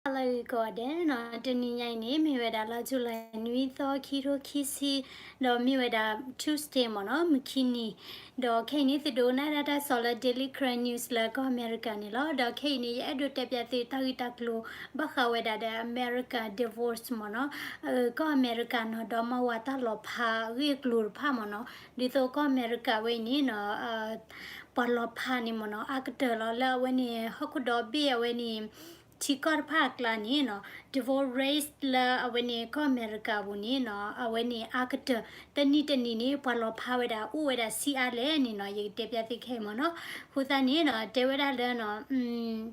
ဟါလၢအဂ့ၤကိးဂၤဒဲးနီၤ, တနံၤညါအံၤန့ၣ် မ့ၢ်ဝဲဒၣ်လါ July နွံသီ ခံထိခံဆံ, ဒီးမ့ၢ်ဝဲဒၣ် Tuesday မ့ၢ်နီၤ, မုၢ်ခံနံၤ, ဒီးခဲအံၤန့ၣ် သုဒိးနၣ်ရတၢ်ကစီၣ်လၢ Daily Karen News လၢကီၢ်အမဲရကၤန့ၣ်လီၤ. ဒီးခဲအံၤန့ၣ် ယအဲၣ်ဒိးတဲပျးသုတၢ်ဂ့ၢ်တၢ်ကျိၤ ဘၣ်ဃးဝဲဒၣ်ဒီး American divorce မ့ၢ်နီၤ, ကီၢ်အမဲရကၤနီၤဒီမါဝၤတၢ်လီၤဖးအဂ့ၢ်အကျိၤတဖၣ်မ့ၢ်နီၤ, ဒ်သိးကီၢ်အမဲရကၤဝဲအံၤန့ၣ်နီၤ ပှၤလီၤဖးန့ၣ်မ့ၢ်နီၤ အါကတၢၢ်လီၤ လၢအဝဲန့ၣ် ဟီၣ်ခိၣ်ဒီဘ့ၣ်အဝဲန့ၣ် ထံကီၢ်တဖၣ်အကျါန့ၣ်နီၤ divorce rate လၢအဝဲန့ၣ် ကီၢ်အမဲရကၤပူၤန့ၣ်နီၤ အဝဲန့ၣ်အါကတၢၢ် တနံၤတနံၤန့ၣ် ပှၤလီၤဖးဝဲဒၣ် အိၣ်ဝဲဒၣ်ဆံးအါလဲၣ်န့ၣ်နီၤ ယကတဲပျးသုခဲအံၤမ့ၢ်နီၤ. အဃိသတးန့ၣ်နီၤ တဲဝဲဒၣ်လၢနီၤ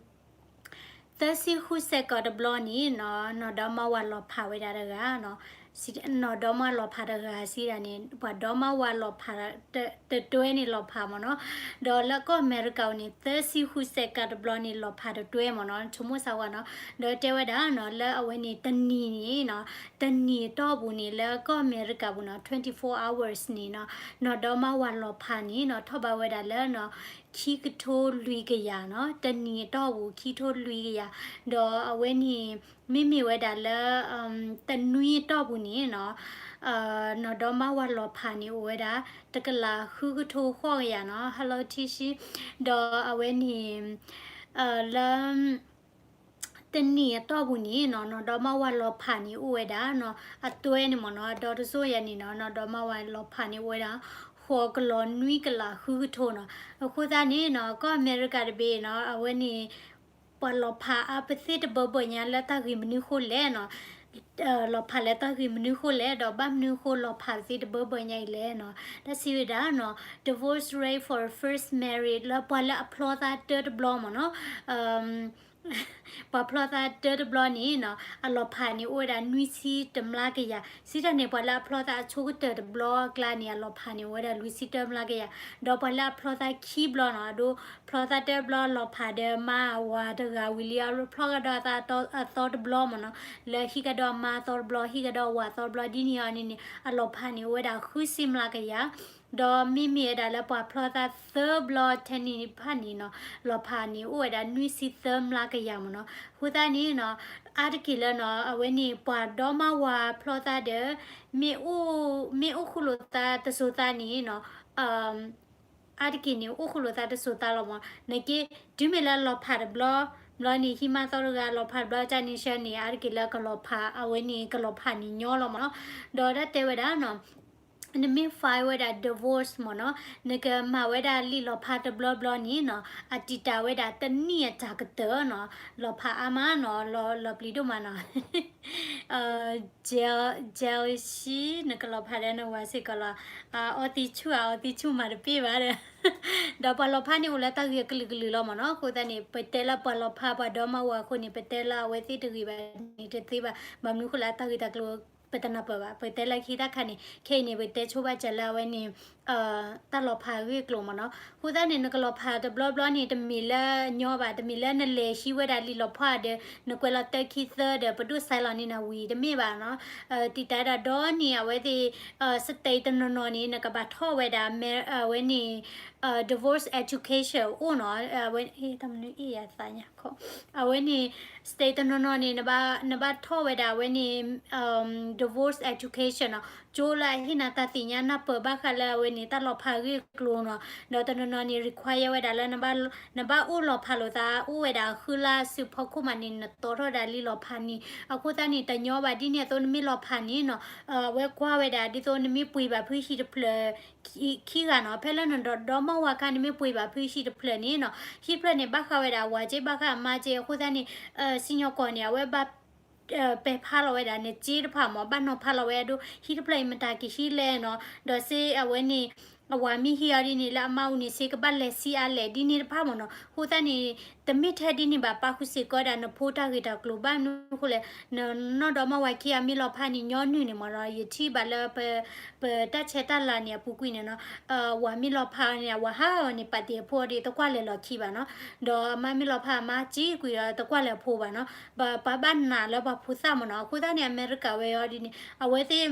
သၢဆံဃုစဲးကီးတဘျီန့ၣ်နီၤ နီၢ်ဒီမါဝၤလီၤဖးဝဲဒၣ်တဂၤနီၤ, နီၢ်ဒီမါဝၤလီၤဖးတဂၤစံးဒၣ်န့ၣ် ပှၤဒီမါဝၤလီၤဖးတ တတွဲန့ၣ်လီၤဖးမ့ၢ်နီၤ, ဒီးလၢကီၢ်အမဲရကၤအံၤန့ၣ် သၢဆံဃုစဲးကီးတဘျီန့ၣ် လီၤဖးတတွဲမ့ၢ်နီၤ, ဆိကမိၣ်စၢ်ဝါနီၤ, ဒီးတဲဝဲဒၣ်နီၤ လၢအဝဲန့ၣ်တနံၤန့ၣ်နီၤ တနံၤအတီၢ်ပူၤန့ၣ် လၢကီၢ်အမဲရကၤပူၤနီၤ twenty-four hours န့ၣ်နီၤ နီၢ်ဒီမါဝၤလီၤဖးန့ၣ်နီၤ ထီၣ်ဘးဝဲဒၣ်လၢနီၤ ခံကထိလွံၢ်ကယၤနီၤ, တနံၤအတီၢ်ပူၤ ခံကထိလွံၢ်ကယၤ, ဒီးအဝဲန့ၣ် မ့မ့ၢ်ဝဲဒၣ်လၢ တနွံအတီၢ်ပူၤန့ၣ်နီၤ နီၢ်ဒီမါဝၤလီၤဖးန့ၣ်အိၣ်ဝဲဒၣ် တကလးဃုကထိဃိးကယၤနီၤ, ဟါလီၤထံဆံ, ဒီးအဝဲန့ၣ် လၢ တနံၤအတီၢ်ပူၤန့ၣ်နီၤ နီၢ်ဒီမါဝၤလီၤဖးန့ၣ်အိၣ်ဝဲဒၣ်နီၤ အတွဲန့ၣ်မ့ၢ်နီၤ ဒီးတစိၢ်ယၤန့ၣ်နီၤ နီၢ်ဒီမါဝၤလီၤဖးန့ၣ်အိၣ်ဝဲဒၣ် ဃိးကလီၤနွံကလးဃုကထိနီၤ. အဃိသတးန့ၣ်နီၤ ကီၢ်အမဲရကၤတဘ့ၣ်နီၤ အဝဲန့ၣ် ပှၤလီၤဖးအါပသ့ၣ်တဘၢဘၢညါလၢတၢ်ဂ့ၢ်မနုၤဃိလဲၣ်နီၤ လီၤဖးလၢတၢ်ဂ့ၢ်မနုၤဃိလဲၣ် ဒီးဘၣ်မနုၤဃိလီၤဖးပသ့ၣ်တဘၢဘၢညါအံၤလဲၣ်နီၤ. တၢ်စံးဝဲဒၣ်နီၤ divorce rate for first marriage လၢပှၤလၢအဖျီသးတၢတဘျီမ့ၢ်နီၤ ပှၤဖျီသးတၢတဘျီန့ၣ်နီၤ အလီၤဖးန့ၣ်အိၣ်ဝဲဒၣ်နွံဆံတမျးကယၤ, စံးတၢ်န့ၣ် ပှၤလၢအဖျီသးအဆိကတၢၢ်တဘျီအကျါန့ၣ် အလီၤဖးန့ၣ်အိၣ်ဝဲဒၣ်လွံၢ်ဆံတမျးကယၤ, ဒီးပှၤလၢအဖျီသးခံဘျီနီၤ အဒိ ဖျီသးတၢဘျီလီၤဖးဒီးမါဝၤတဂၤဝံၤလံ အဖျီကဒီးအသီတဘျီမ့ၢ်နီၤ လၢဟံၣ်ကဒီးမါသီတဘျီ ဟံၣ်ကဒီးဝၤသီတဘျီ ဒ်န့ၣ်အီၤန့ၣ်န့ၣ် အလီၤဖးန့ၣ်အိၣ်ဝဲဒၣ်ဃုဆံမျးကယၤ ဒီးမ့မ့ၢ်ဝဲဒၣ်လၢပှၤဖျီသးသၢဘျီထဲန့ၣ်တဖၣ်န့ၣ်နီၤ လီၤဖးန့ၣ်အိၣ်ဝဲဒၣ်နွံဆံသၢမျးကယၤမ့ၢ်နီၤ. အဃိသတးန့ၣ်နီၤ အါတက့ၢ်လၢနီၤ အဝဲန့ၣ်ပှၤဒီမါဝၤဖျီသးဒီး မ့ၢ်အိၣ် မ့ၢ်အိၣ်ဃူလိာ်သးတစိၤသးန့ၣ်နီၤ အါတက့ၢ်န့ၣ် အိၣ်ဃူလိာ်သးတစိၤသးလီၤမ့ၢ် နက့ တုၤမ့ၢ်လၢလီၤဖးတဘျီ ဘျီန့ၣ် ဟံးမါသီတဂၤ လီၤဖးတဘျီ တၢ်န့ၣ်ဆၢန့ၣ် အါတက့ၢ်လၢကလီၤဖး အဝဲန့ၣ် ကလီၤဖးန့ၣ်ညီလီၤမ့ၢ်နီၤ. ဒီးတၢ်တဲဝဲဒၣ်နီၤ နမ့ၢ် file ဝဲဒၣ် divorce မ့ၢ်နီၤ နကမၤဝဲဒၣ်လံာ်လီၤဖးတဘျီဘျီန့ၣ်နီၤ အတံာ်တာ်ဝဲဒၣ်တနံၣ်အတၢ်ကတၢၢ်နီၤ လီၤဖးအါမးနီၤ လီၤပျံၤဒိၣ်မးနီၤ Jealousy နကလီၤဖးဒီးနဝၤစ့ၢ်ကီးလီၤ. အီသံဆူၣ် အီသံဆူၣ်မၤတပ့ၢ်ဘၣ်ဒီး ဒီးပှၤလီၤဖးန့ၣ်အိၣ်လၢတၢ်ဂ့ၢ်အကလုာ်ကလုာ်လီၤမ့ၢ်နီၤ. အဃိသတးန့ၣ် ပတဲလၢပှၤလီၤဖးပှၤဒီမါဝၤအဃိန့ၣ် ပတဲလၢအဝဲသ့ၣ်တဂ့ၤဘၣ်န့ၣ်တသ့ဘၣ်. ဘၣ်မနုၤဃိလၢအတၢ်ဂ့ၢ်တၢ်ကျိၤ ပတနၢ်ပၢၢ်ဘၣ်. ပတဲလၢခံတၢ်ခါန့ၣ် ခဲအံၤန့ၣ် ပတဲဆိဘၣ်စၢၤလၢအဝဲန့ၣ် တၢ်လီၤဖးအဂ့ၢ်အကျိၤမ့ၢ်နီၤ. အဃိသတးန့ၣ် နကလီၤဖးတဘျီဘျီန့ၣ် တမ့ၢ်လၢညီဘၣ်, တမ့ၢ်လၢနလဲၤဟံးဝဲဒၣ်လံာ်လီၤဖးဒီး နကွဲးလီၤတၢ်ခံသၢဒီး ပဒိၣ်စဲးလီၤန့ၢ်နၤဝံၤ တမ့ၢ်ဘၣ်နီၤ. တံာ်တာ်ဒၣ်ဒီနံၤ အဝဲသ့ၣ် state တနီၤနီၤန့ၣ် နကဘၣ်ထီၣ်ဝဲဒၣ် အဝဲန့ၣ် divorce education အိၣ်နီၤ. အဝဲ တၢ်မနုၤအ့ၣ်ယသးညါခီ အဝဲန့ၣ် state တနီၤနီၤန့ၣ် နဘၣ်ထီၣ်ဝဲဒၣ်အဝဲန့ၣ် divorce education နီၤ. ကၠိလၢအဟ့ၣ်နၤတၢ်သ့ၣ်ညါနၢ်ပၢၢ်ဘၣ်ဃးလၢအဝဲန့ၣ် တၢ်လီၤဖးအဂ့ၢ်အကျိၤနီၤ. ဒီးတနီၤနီၤန့ၣ် require ဝဲဒၣ်လၢ နဘၣ်အိၣ်လီၤဖးလိာ်သး အိၣ်ဝဲဒၣ်ဃုလါစုဖီခိၣ်မးန့ၣ် နတီထီၣ်ဝဲဒၣ်လံာ်လီၤဖးန့ၣ်. အဃိသတးန့ၣ် တညီဘၣ်ဒ်န့ၣ်အသိး နမ့ၢ်လီၤဖးန့ၣ်နီၤ အဝဲကွၢ်ဝဲဒၣ် ဒ်သိးနမ့ၢ်ပှ့ၤဘၣ်ဖုဟံၣ်တဖျၢၣ် ခံဂၤနီၤ. ဖဲလၢနဒီမါဝၤအခါ နမ့ၢ်ပှ့ၤဘၣ်ဖုဟံၣ်တဖျၢၣ်န့ၣ်နီၤ ဟံၣ်တဖျၢၣ်န့ၣ် ဘၣ်ဃးဝဲဒၣ်အဝၤစ့ ဘၣ်ဃးအမါစ့. အဃိသတးန့ၣ် စံၣ်ညီၣ်ကွီၢ်န့ၣ် အဝဲဘၣ် ပဲာ်ဖးလီၤဝဲဒၣ်နစ့တဖၣ်မး ဘၣ်နီၤဖးလီၤဝဲဒၣ် ဟံၣ်တဖျၢၣ်အံၤမတၤကဟံၣ်လဲၣ်နီၤ. ဒီးစ့အဝဲန့ၣ် အဝၤမ့ၢ်ဟံးအီၤဒ်န့ၣ် လၢအမါအူန့ၣ် စ့ကဘၣ်လဲၤဆံးအါလဲၣ် ဒ်န့ၣ်တဖၣ်မးနီၤ. အဃိသတးန့ၣ် တမ့ၢ်ထဲဒ်န့ၣ်ဘၣ် ပာ်ဃုာ်စ့ၢ်ကီးဒၣ် နဖိတၢ်ဂ့ၢ်တၢ်ကျိၤ ဘၣ်မနုၤအဃိလဲၣ် နနီၢ်ဒီမါဝၤခံဂၤမ့ၢ်လီၤဖးန့ၣ် ညီနုၢ်န့ၣ်မးနီၤ. ယထံၣ်ဘၣ်လၢ ပတၢ်ဆဲးတၢ်လၤန့ၣ် အပူၤကွံာ်န့ၣ်နီၤ ဝၤမ့ၢ်လီၤဖးန့ၣ် အဝၤဟးအီၤန့ၣ် ပာ်တ့ၢ်အဖိအီၤဒီး တကွၢ်လဲၤလီၢ်ခံဘၣ်နီၤ. ဒီးအမါမ့ၢ်လီၤဖး အမါစ့ကွံာ်ဒီး တကွၢ်လဲၤအဖိဘၣ်နီၤ. ပှၤဘၣ်နာ်လၢပှၤဖိသၣ်မးနီၤ. အဃိသတးန့ၣ် အမဲရကၤဝဲအီၤဒ်န့ၣ် အဝဲသ့ၣ်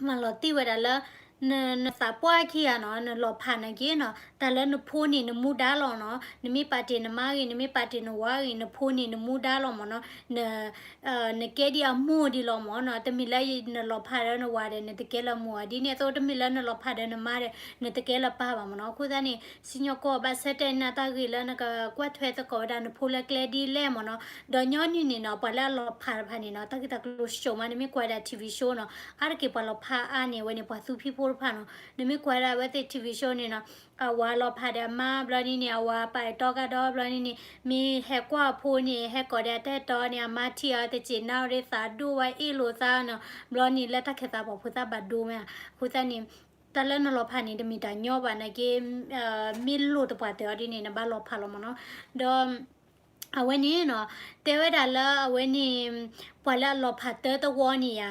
မၤလီၤတံၢ်ဝဲဒၣ်လၢ နသးပှၢ်ခံဂၤနီၤ နလီၤဖးနာ်က့နီၤ တၢ်လၢနဖိန့ၣ် နမူဒါလီၤနီၤ. နမ့ၢ်ပာ်တ့ၢ်နမါဂ့ၤ, နမ့ၢ်ပာ်တ့ၢ်နဝၤဂ့ၤ, နဖိန့ၣ် နမူဒါလီၤမ့ၢ်နီၤ. န နကဲဒ်အမိၢ်ဒ်လီၤမ့ၢ်နီၤ. တမ့ၢ်လၢနလီၤဖးဒီးနဝၤဒီး နတကဲလၢမိၢ်ဧါ, ဒ်န့ၣ်အသိး တမ့ၢ်လၢနလီၤဖးဒီးနမါဒီး နတကဲလၢပၢ်ဘၣ်မ့ၢ်နီၤ. အဃိသတးန့ၣ် စံၣ်ညီၣ်ကွီၢ်ဘၣ်ဆၢတဲာ်နၤတၢ်ဂ့ၢ်လၢ နကကွၢ်ထွဲသကိးဝဲဒၣ်နဖိလၢကျဲဒ်လဲၣ်မ့ၢ်နီၤ. ဒီးညီနုၢ်န့ၣ်နီၤ ပှၤလၢအလီၤဖးတဖၣ်န့ၣ်နီၤ တၢ်ဂ့ၢ်တၢ်ကျိၤဆှိးမး, နမ့ၢ်ကွၢ်ဒၣ် ထံၣ်ဝံၤၡိနီၤ, အါတက့ၢ်ပှၤလီၤဖးအါန့ၣ် အဝဲန့ၣ် ပှၤသူဖံဖိတဖၣ်နီၤ. နမ့ၢ်ကွၢ်ဒၣ်အဝဲသ့ၣ် ထံၣ်ဝံၤၡိန့ၣ်နီၤ အဝၤလီၤဖးဒီးအမါ ဘျီဒ်န့ၣ် အဝၤပာ်တီကဒီး ဘျီဒ်န့ၣ် မ့ၢ်ဟဲကွၢ်အဖိန့ၣ် ဟဲကိးဒီးအတၢ်အဲၣ်တီန့ၣ် အမါထံၣ်အီၤတစ့ၢ်နၣ်ရံၣ်သးဒိၣ်ဝဲအ့ၣ်လိာ်သးနီၤ. ဘျီန့ၣ်လၢတၢ်ခၢၣ်သးပှၤဖိသၣ်ဘၣ်ဒိမ့ၢ်ဧါ. အဃိသတးန့ၣ် တၢ်လၢနလီၤဖးန့ၣ် တမ့ၢ်တၢ်ညီဘၣ်နာ်က့ မ့ၢ်လိၣ်သပှၢ်တၢၢ်အီၤဒ်န့ၣ် နဘၣ်လီၤဖးလီၤမ့ၢ်နီၤ. ဒီး အဝဲန့ၣ်နီၤ တဲဝဲဒၣ်လၢအဝဲန့ၣ် ပှၤလၢအလီၤဖးတၢတဝီန့ၣ်ယါ,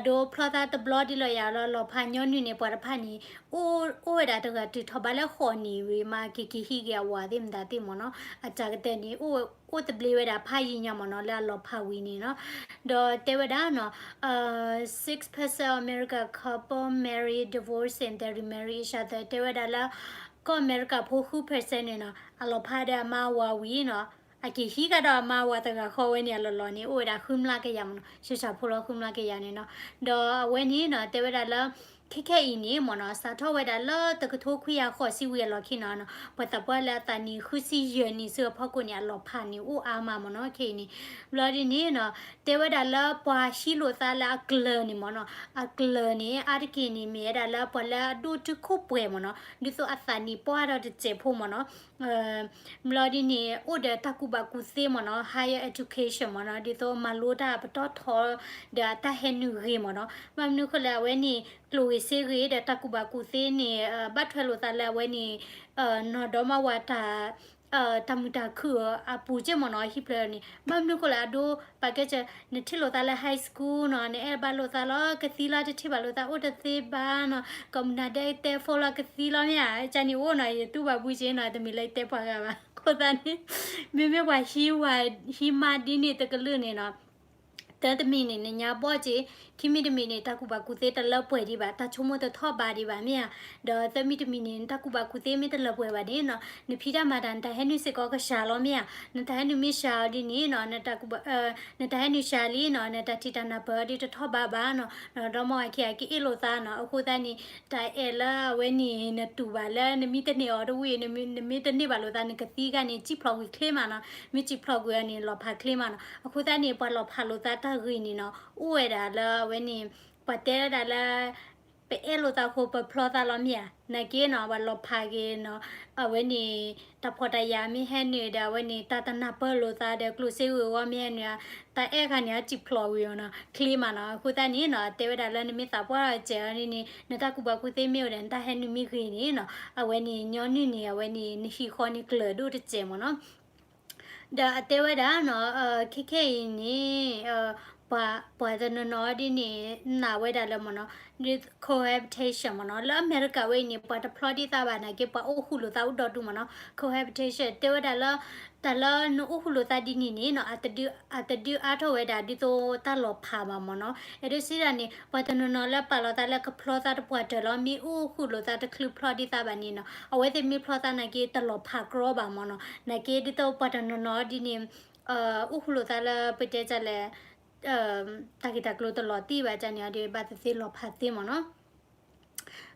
ဒီးဖျီသးတဘျီဒ်လီၤယါလၢလီၤဖးညီနုၢ်န့ၣ် ပှၤတဖၣ်န့ၣ် အိၣ်ဝဲဒၣ်တဂၤတုၤထီၣ်ဘးလၢဃိးနံၣ်ဝံၤမး က့ၤက့ၤဟံးက့ၤအဝၤသ့ၣ်မတၤသ့ၣ်မ့ၢ်နီၤ. အတၢ်ကတၢၢ်န့ၣ် အိၣ်တဘျ့ဝဲဒၣ်ဖးယံာ်ညါမ့ၢ်နီၤ လၢအလီၤဖးဝံၤန့ၣ်နီၤ. ဒီးတဲဝဲဒၣ်နီၤ six percent of America couple marry, divorce and then remarry each other. တဲဝဲဒၣ်လၢ ကီၢ်အမဲရကၤဖိဃု percent န့ၣ်နီၤ အလီၤဖးဒီးအမါဝၤဝံၤနီၤ အက့ၤဟံးကဒီးအမါဝၤတဂၤဃီဝဲန့ၣ် အလီၢ်လီၢ်န့ၣ် အိၣ်ဝဲဒၣ်ဃုမျးကယၤမ့ၢ်နီၤ, ဆှၢဆှၢဖိလီၤဃုမျးကယၤန့ၣ်နီၤ. ဒီးအဝဲန့ၣ်နီၤ တဲဝဲဒၣ်လၢ ခဲခဲအံၤန့ၣ်မ့ၢ်နီၤ စးထီၣ်ဝဲဒၣ်လၢတကထိခွံကယၤဃိးဆံဝံၤအလီၢ်ခံနီၤ, ပှၤသးပှၢ်လၢအသးနံၣ်ဃုဆံယဲၢ်နံၣ်ဆူအဖီခိၣ်န့ၣ် အလီၤဖးန့ၣ်အိၣ်အါမးမ့ၢ်နီၤ ခဲအံၤန့ၣ်. ဘျီဒ်န့ၣ်နီၤ တဲဝဲဒၣ်လၢပှၤဟံးလိာ်သးလၢအကျၢၤန့ၣ်မ့ၢ်နီၤ, အကျၢၤန့ၣ် အါတက့ၢ်န့ၣ် မ့ၢ်ဝဲဒၣ်လၢပှၤလၢအဒိၣ်တုာ်ခိၣ်ပှဲၤမ့ၢ်နီၤ, ဒ်သိးအသးနံၣ်ပှၢ်ထီၣ်တစဲးဖိမ့ၢ်နီၤ. ဘျီဒ်န့ၣ် အိၣ်ဒီးတၢ်ကူၣ်ဘၣ်ကူၣ်သ့မ့ၢ်နီၤ, higher education မ့ၢ်နီၤ, ဒ်သိးမၤလိတၢ်ပတီၢ်ထီ ဒီးအတၢ်ဟဲနုာ်ဂ့ၤမ့ၢ်နီၤ. ဘၣ်မနုၤဃိလဲၣ် အဝဲန့ၣ် ကျိၣ်ဂ့ၤစ့ဂ့ၤဒီးတၢ်ကူၣ်ဘၣ်ကူၣ်သ့န့ၣ် ဘၣ်ထွဲလိာ်သးလၢအဝဲန့ၣ် နီၢ်ဒီမါဝၤတၢ် တၢ်မုာ်တၢ်ခုၣ်အပူၤက့မ့ၢ်နီၤ, ဟံၣ်ဖျၢၣ်န့ၣ် ဘၣ်မနုၤဃိလဲၣ် အဒိ ပာ်ကဲစၢၤ နထံၣ်လိာ်သးလၢ high school နီၤ, နအဲၣ်ဘၣ်လိာ်သးလီၤ ကသံလီၤ, တထံၣ်ဘၣ်လိာ်သးအိၣ်တသ့ဘၣ်နီၤ, ကမုၢ်နၤဒဲးတဲဖိလီၤ ကသံလီၤမ့ၢ်ဧါ, ကန့ၣ်အိၣ်နီၤ, ယတူၢ်ဘၣ်ဘုက့နီၤ, တမ့ၢ်လၢယတဲပှၤဂၤဘၣ်, အဃိသတးန့ၣ် မ့မ့ၢ်ပှၤဟံးဝၤ ဟံးမါဒ်န့ၣ်တကလုာ်န့ၣ်နီၤ တၢတမံၤန့ၣ် နညါဘီၣ်က့, ခံမံၤတမံၤန့ၣ် တၢ်ကူၣ်ဘၣ်ကူၣ်သ့တလၢပှဲၤဒံးဘၣ်, တၢ်ဆိကမိၣ်တထီၣ်ဘးဒံးဘၣ်မ့ၢ်ဧါ, ဒီးသၢမံၤတမံၤန့ၣ် နတၢ်ကူၣ်ဘၣ်ကူၣ်သ့မ့ၢ်တလၢပှဲၤဘၣ်န့ၣ်နီၤ, နဖံးတၢ်မၤတၢ် နတၢ်ဟဲနုာ်စ့ၢ်ကီးကစှၤလီၤမ့ၢ်ဧါ, နတၢ်ဟဲနုာ်မ့ၢ်စှၤအီၤဒ်န့ၣ်နီၤ, နတၢ်ကူၣ်ဘၣ် နတၢ်ဟဲနုာ်စှၤလံနီၤ, နတၢ်ထံၣ်တၢ်နၢ်ပၢၢ်အီၤဒ်တထီၣ်ဘးဘၣ်နီၤ, ဒီမါဝၤခံဂၤကအ့ၣ်လိာ်သးနီၤ, အဃိသတးန့ၣ် တၢ်အဲၣ်လၢအဝဲန့ၣ် နတူၢ်ဘၣ်လၢနမ့ၢ်တန့ၢ်အီၤတဝံၤ နမ့ၢ်တန့ၢ်ဘၣ်လိာ်သး နကသံဂၤန့ၣ် စံၣ်ဖျိးကွံာ်ချ့မးနီၤ, မ့ၢ်စံၣ်ဖျိးကွံာ်အီၤန့ၣ် လီၤဖးချ့မးနီၤ, အဃိသတးန့ၣ် ပှၤလီၤဖးလိာ်သးတၢ်ဂ့ၢ်န့ၣ်နီၤ အိၣ်ဝဲဒၣ်လၢအဝဲန့ၣ် ပှၤတဲဝဲဒၣ်လၢ ပအဲၣ်လိာ်သးအဃိ ပဖျီသးလီၤမ့ၢ်ဧါ, နာ်က့နီၤ ပှၤလီၤဖးက့ၤနီၤ, အဝဲန့ၣ် တၢ်ဖှီၣ်တၢ်ယာ်မ့ၢ်ဟဲနုာ်ဒီး အဝဲန့ၣ် တၢ်တနၢ်ပၢၢ်လိာ်သးဒီး ကျိၣ်စ့ဂ့ၤဝီမ့ၢ်ဟဲနုာ်ဧါ, တၢ်အဲၣ်ဂၤန့ၣ် အစံၣ်ဖျိးကွံာ်အီၤနီၤ ချ့မးနီၤ, အဃိသတးန့ၣ်နီၤ တဲဝဲဒၣ်လၢနမ့ၢ်သးပှၢ်စဲးအီၤန့ၣ် နတၢ်ကူၣ်ဘၣ်ကူၣ်သ့မ့ၢ်အိၣ်ဒီး နတၢ်ဟဲနုာ်မ့ၢ်ဂ့ၤန့ၣ်နီၤ, အဝဲန့ၣ် ညီနုၢ်န့ၣ် အဝဲန့ၣ် နဟံၣ်ဃီန့ၣ်ကျၢၤဒိၣ်တစဲးမ့ၢ်နီၤ ဒီးအတဲဝဲဒၣ်နီၤ, ခဲခဲအံၤန့ၣ် ပှၤ ပှၤတနီၤနီၤဒ်န့ၣ် နာ်ဝဲဒၣ်လၢမ့ၢ်နီၤ, cohabitation မ့ၢ်နီၤ, လၢအမဲရကၤဝဲအံၤန့ၣ် ပှၤတဖျီဒံးသးဘၣ်နာ်က့ ပှၤအိၣ်ဃုာ်လိာ်သးအိၣ်ဒီဒူၣ်မ့ၢ်နီၤ, cohabitation တဲဝဲဒၣ်လၢ တၢ်လၢနအိၣ်ဃုာ်လိာ်သးဒ်န့ၣ်န့ၣ်နီၤ, အတဒုး အတဒုးအါထီၣ်ဝဲဒၣ်ဒ်သိးတၢ်လီၤဖးဘၣ်မ့ၢ်နီၤ, အဲၣ်ဒိးစံးဒၣ်န့ၣ် ပှၤတနီၤနီၤလၢပာ်လီၤသးလၢကဖျီသးတပှၢ်တၢၢ်လီၤ, မ့ၢ်အိၣ်ဃုာ်လိာ်သးတချုးဖျီဒံးသးဘၣ်န့ၣ်နီၤ, အဝဲသ့ၣ်မ့ၢ်ဖျီသးနာ်က့ တလီၤဖးကြီဘၣ်မ့ၢ်နီၤ, နာ်က့ဒ်သိးပှၤတနီၤနီၤဒ်န့ၣ် အိၣ်ဃုာ်လိာ်သးလၢပတဲဒ်လဲၣ် တၢ်ဂ့ၢ်တၢ်ကျိၤတလီၤတံၢ်ဘၣ်န့ၣ်ဒီး ဘၣ်သ့ၣ်သ့ၣ်လီၤဖးသ့မ့ၢ်နီၤ.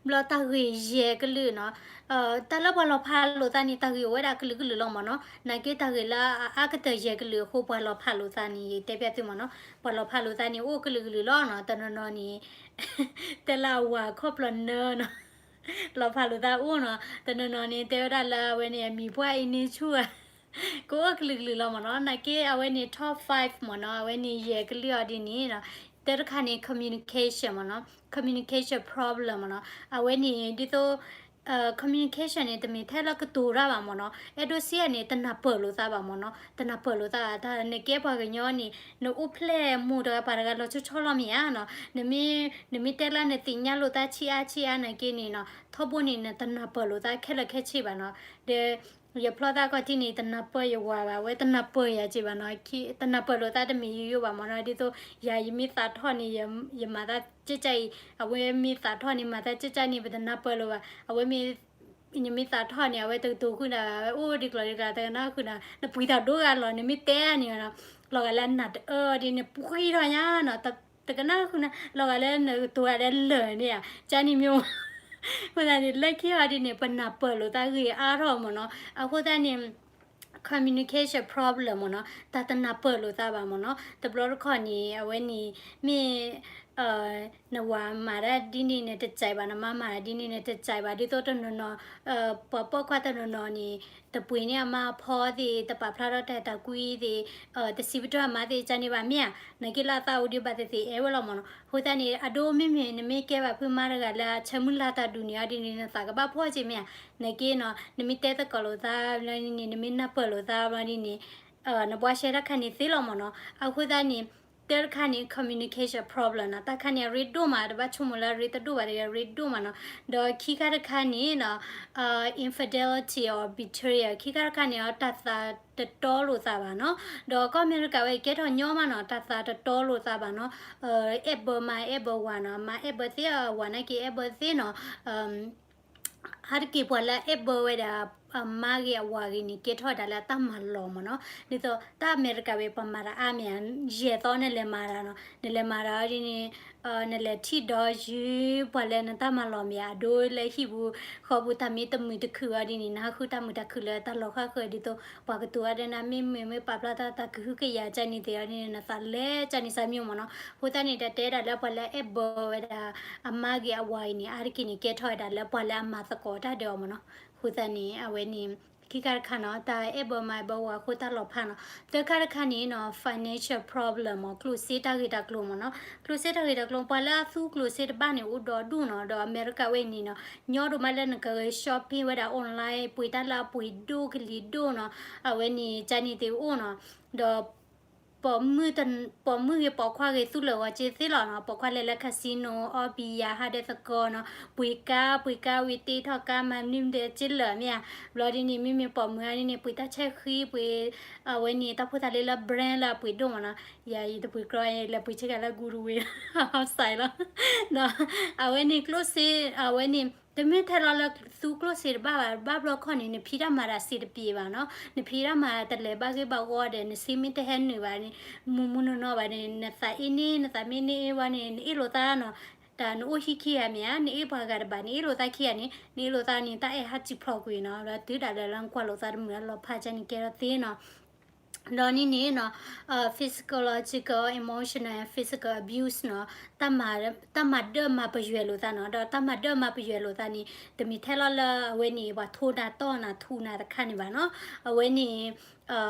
ဘျီတၢ်ဂ့ၢ်ယဲၢ်ကလုာ်နီၤ, တၢ်လၢပှၤလီၤဖးလိာ်သးန့ၣ် တၢ်ဂ့ၢ်အိၣ်ဝဲဒၣ်ကလုာ်ကလုာ်လီၤမ့ၢ်နီၤ. နာ်က့တၢ်ဂ့ၢ်လၢအအါကတၢၢ်ယဲၢ်ကလုာ်အဃိ ပှၤလီၤဖးလိာ်သးန့ၣ် ယတဲပျဲသုမ့ၢ်နီၤ. ပှၤလီၤဖးလိာ်သးန့ၣ် အိၣ်ကလုာ်ကလုာ်လီၤနီၤ. တနီၤနီၤန့ၣ် တဲလၢအဝၤခီၣ်ဖျီၣ်နၢနီၤ လီၤဖးလိာ်သးအိၣ်နီၤ. တနီၤနီၤန့ၣ် တဲဝဲဒၣ်လၢအဝဲန့ၣ် အမံၤပှၢ်အံၤန့ၣ်ဆူၣ်ဧါ ကအိၣ်ကလုာ်ကလုာ်လီၤမ့ၢ်နီၤ. နာ်က့အဝဲန့ၣ် top five မ့ၢ်နီၤ. အဝဲန့ၣ်ယဲၢ်ကလုာ်အီၤဒ်န့ၣ်နီၤ. တၢတခါန့ၣ် communication မ့ၢ်နီၤ. communication problem မ့ၢ်နီၤ. အဝဲန့ၣ်ဒ်သိး communication န့ၣ် တမ့ၢ်ထဲလၢကတိၤတၢ်ဘၣ်မ့ၢ်နီၤ. အဲၣ်ဒိးစံးန့ၣ် တနၢ်ပၢၢ်လိာ်သးဘၣ်မ့ၢ်နီၤ. တနၢ်ပၢၢ်လိာ်သး တၢ်နကဲပှၤကညီန့ၣ် နအိၣ်ဖျဲၣ်မိၢ်တဂၤပၢ်တဂၤလီၤဆီဆီလီၤမ့ၢ်ဧါနီၤ. နမ့ၢ် နမ့ၢ်တဲလၢနသ့ၣ်ညါလိာ်သးဆံးအါဆံးအါနာ်က့န့ၣ်နီၤ ထီဘိန့ၣ် နတနၢ်ပၢၢ်လိာ်သးခဲလၢာ်ခဲဆ့ဘၣ်နီၤ. ဒီး ယဖျီသးခီၣ်ထံးန့ၣ် တနၢ်ပၢၢ်ယဝၤဘၣ်, အဝဲတနၢ်ပၢၢ်ယၤက့ဘၣ်နီၤ. တနၢ်ပၢၢ်လိာ်သးတမ့ၢ်ယိယိဘၣ်မ့ၢ်နီၤ. ဒ်သိးယၤယမ့ၢ်သးထီၣ်န့ၣ် ယမၤသးကၠၢ်ကၠၢ်အံၤ, အဝဲမ့ၢ်သးထီၣ်န့ၣ် မၤသးကၠၢ်ကၠၢ်န့ၣ် ပတနၢ်ပၢၢ်လိာ်ဘၣ်. အဝဲမ့ၢ် နမ့ၢ်သးထီၣ်န့ၣ် အဝဲတကတိၤဃုာ်နၤ အိၣ်ဒ်ကျိၤဒ်ကျဲ တကနၣ်ဃုာ်နၤ နပှံၤသးဒိၣ်ဂၤလီၤ နမ့ၢ်တဲန့ၣ်နီၤ လီၤဂာ်လၢနးတအၢဒ်န့ၣ် ပှံၤထီၣ်ညါနီၤ တကနၣ်ဃုာ်နၤ လီၤဂာ်လၢနကတိၤဂၤလၢလၢာ်န့ၣ်ဧါ ကန့ၣ်မ့ၢ် အဃိသတးန့ၣ် လၢခံအီၤဒ်န့ၣ် ပနၢ်ပၢၢ်လိာ်သးဂ့ၤအါထီၣ်မ့ၢ်နီၤ အဃိသတးန့ၣ် communication problem မ့ၢ်နီၤ တၢ်တနၢ်ပၢၢ်လိာ်သးဘၣ်မ့ၢ်နီၤ တဘျီတခီၣ်န့ၣ် အဝဲန့ၣ် မ့ၢ် နဝၤမၤတၢ်ဒ်န့ၣ်နတကြိုက်ဘၣ် နမါမၤတၢ်ဒ်န့ၣ်နတကြိုက်ဘၣ် ဒ်သိးတနီၤနီၤ ပှၤပိာ်ခွါတနီၤနီၤန့ၣ် တပှ့ၤန့ၢ်အမါအဖီသ့ၣ် တပာ်ဖျါထီၣ်တၢ်အဲၣ်တၢ်ကွံသ့ၣ် တစံးပတြၢၤအမါသ့ၣ် ကန့ၣ်ဘၣ်မ့ၢ်ဧါ နာ်က့လၢအသးအိၣ်ဒံးဘၣ်သ့ၣ်သ့ၣ် အဲၣ်ဝဲလီၤမ့ၢ်နီၤ အဃိသတးန့ၣ် အဒိမ့မ့ၢ်နမ့ၢ်ကဲဘၣ်ဖုမါတဂၤလၢအဆၢမုၢ်လၢ်တၢ်ဒုးန့ၣ်အီၤဒ်န့ၣ် နသးကဘၣ်ဖှီၣ်က့ၤမ့ၢ်ဧါ နာ်က့နီၤ နမ့ၢ်တဲသကိးလိာ်သးဘျီဒ်န့ၣ် နမ့ၢ်နၢ်ပၢၢ်လိာ်သးဘျီဒ်န့ၣ် နဘှါရှဲတၢ်ခါန့ၣ်သ့လီၤမ့ၢ်နီၤ အဃိသတးန့ၣ် တၢ်တခါန့ၣ် communication problem နီၤ တၢ်ခါန့ၣ်အရ့ဒိၣ်မး တဘၣ်ဆိကမိၣ်လၢအရ့တဒိၣ်ဘၣ်တဂ့ၤ အရ့ဒိၣ်မးနီၤ ဒီးခံခါတခါန့ၣ်နီၤ infidelity or betrayal ခံခါတခါန့ၣ်အီၤ တၢ်သးတတီလိာ်သးဘၣ်နီၤ ဒီးကီၢ်အမဲရကၤဝဲအံၤ ကဲထီၣ်ညီမးနီၤ တၢ်သးတတီလိာ်သးဘၣ်နီၤ အဲၣ်ဘၢမါအဲၣ်ဘၢဝၤနီၤ မါအဲၣ်ဘၢသ့ ဝၤနာ်က့အဲၣ်ဘၢသ့နီၤ အါတက့ၢ်ပှၤလၢအအဲၣ်ဘၢဝဲဒၣ် အမါဂ့ၤအဝၤဂ့ၤန့ၣ် ကဲထီၣ်ဝဲဒၣ်လၢအတၢ်မၤလီၤမ့ၢ်နီၤ ဒ်သိးတၢ်အမဲရကၤဝဲပှၤမၤတၢ်အါမ့ၢ်ဧါ ယဲၢ်သီနလဲၤမၤတၢ်နီၤ နလဲၤမၤတၢ်အီၤဒ်န့ၣ် နလဲၤထံၣ်ဒီးယုၢ် ပှၤလၢနတၢ်မၤလီၤမ့ၢ်ဧါ အဒိလၢဟံၣ်ပူၤ ဃီပူၤတၢ်မ့ၢ်တမုာ်တခုၣ်အီၤဒ်န့ၣ် နဟးဃုတၢ်မုာ်တၢ်ခုၣ်လၢတၢ်လီၤဃၣ်ဃၢၤဒ်သိး ပှၤကတိၤအီၤဒီးနၤမ့ၢ်မ့ၢ်မ့ၢ်ပာ်ဖျါထီၣ်တၢ်ကဟုကယာ်ကန့ၣ်သ့ၣ်အီၤဒ်န့ၣ် နသးလဲၤကန့ၣ်စၢ်မ့ၢ်မ့ၢ်နီၤ အဃိသတးန့ၣ် တၢ်တဲဒၣ်လၢပှၤလၢအအဲၣ်ဘၢဝဲဒၣ် အမါဂ့ၤအဝၤဂ့ၤန့ၣ် အါတက့ၢ်န့ၣ် ကဲထီၣ်ဝဲဒၣ်လၢပှၤလၢအမၤသကိးတၢ်ဒီးအီၤမ့ၢ်နီၤ အဃိသတးန့ၣ် အဝဲန့ၣ် ခံခါတခါနီၤ တၢ်အဲၣ်ဘၢမါအဲၣ်ဘၢဝၤအဃိတၢ်လီၤဖးနီၤ သၢခါတခါန့ၣ်နီၤ financial problem မ့ၢ် ကျိၣ်စ့တၢ်ဂ့ၢ်တၢ်ကျိၤမ့ၢ်နီၤ ကျိၣ်စ့တၢ်ဂ့ၢ်တၢ်ကျိၤ ပှၤလၢအသူကျိၣ်စ့တဘၣ်န့ၣ် အိၣ်ဒီဒူၣ်နီၤ ဒီးအမဲရကၤဝဲအံၤန့ၣ်နီၤ ညီဒိၣ်မးလၢနကဂဲၤ shopping ဝဲဒၣ် online ပှ့ၤတၢ်လၢအပှ့ၤဒိၣ်ကလံၤဒိၣ်နီၤ အဝဲန့ၣ် ကန့ၣ်သ့ၣ်အိၣ်နီၤ ဒီး ပိာ်မုၣ်ဂ့ၤပိာ်ခွါဂ့ၤသူၣ်လၢာ်ဂီၤက့သ့လီၤနီၤ ပိာ်ခွါလဲၤလၢ casino အီၣ်ဘံယၤဟးဒဲသကိးနီၤ ပှ့ၤကါ ပှ့ၤကါဝံၤတ့ထီၣ်ကါမၤမနုၤမတၤက့လၢာ်မ့ၢ်ဧါ ဘျီဒ်န့ၣ် မ့မ့ၢ်ပိာ်မုၣ်အါန့ၣ် ပှ့ၤတၢ်ဆဲဃံ ပှ့ၤ အဝဲန့ၣ် တၢ်ဖိသၣ်လၢလၢ brand လၢအပှ့ၤဒိၣ်မ့ၢ်နီၤ ယၤယတပှ့ၤကြီ ယလဲၤပှ့ၤဆ့ကၤလၢ Goodwill စဲးလီၤ ဒီး အဝဲန့ၣ်ကျိၣ်စ့ အဝဲန့ၣ် တမ့ၢ်ထဲလီၤလၢသူကျိၣ်စ့တဘၣ်ဘၣ် ဘၣ်ဘျီခီန့ၣ် နဖံးတၢ်မၤတၢ်စ့တပံၤဘၣ်နီၤ နဖံးတၢ်မၤတၢ်တလဲၤဘၣ်ဂ့ၢ်ဘၣ်ဝီဒီး နစ့မ့ၢ်တဟဲနုာ်ဘၣ်န့ၣ် မုၢ်မုၢ်နီၢ်နီၢ်ဘၣ်န့ၣ် နသးအ့န့ၢ် နသးမ့ၢ်န့ၢ်အ့ဝဲန့ၣ် နအ့ၣ်လိာ်သးနီၤ တၢ်နအိၣ်ဟံၣ်ခံဂၤမ့ၢ်ဧါ နအ့ၣ်ပှၤဂၤတဘၣ် နအ့ၣ်လိာ်သးခံဂၤန့ၣ် နအ့ၣ်လိာ်သးန့ၣ် တၢ်အဲၣ်ဟးစံၣ်ဖျိးကွံာ်နီၤ ဒီးတုၤဒၣ်လဲာ်လၢနကွၢ်လိာ်သးတမုာ်လီၤဖးကန့ၣ်ကဲထီၣ်သ့နီၤ ဒီးန့ၣ်န့ၣ်နီၤ physiological, emotional and physical abuse နီၤ တၢ်မၤဒၢၣ်မၤပယွဲလိာ်သးနီၤ ဒီးတၢ်မၤဒၢၣ်မၤပယွဲလိာ်သးန့ၣ် တမ့ၢ်ထဲလီၤလၢအဝဲန့ၣ် ပှၤထိနၤတီၢ်နၤထူးနၤတခါန့ၣ်ဘၣ်နီၤ အဝဲန့ၣ်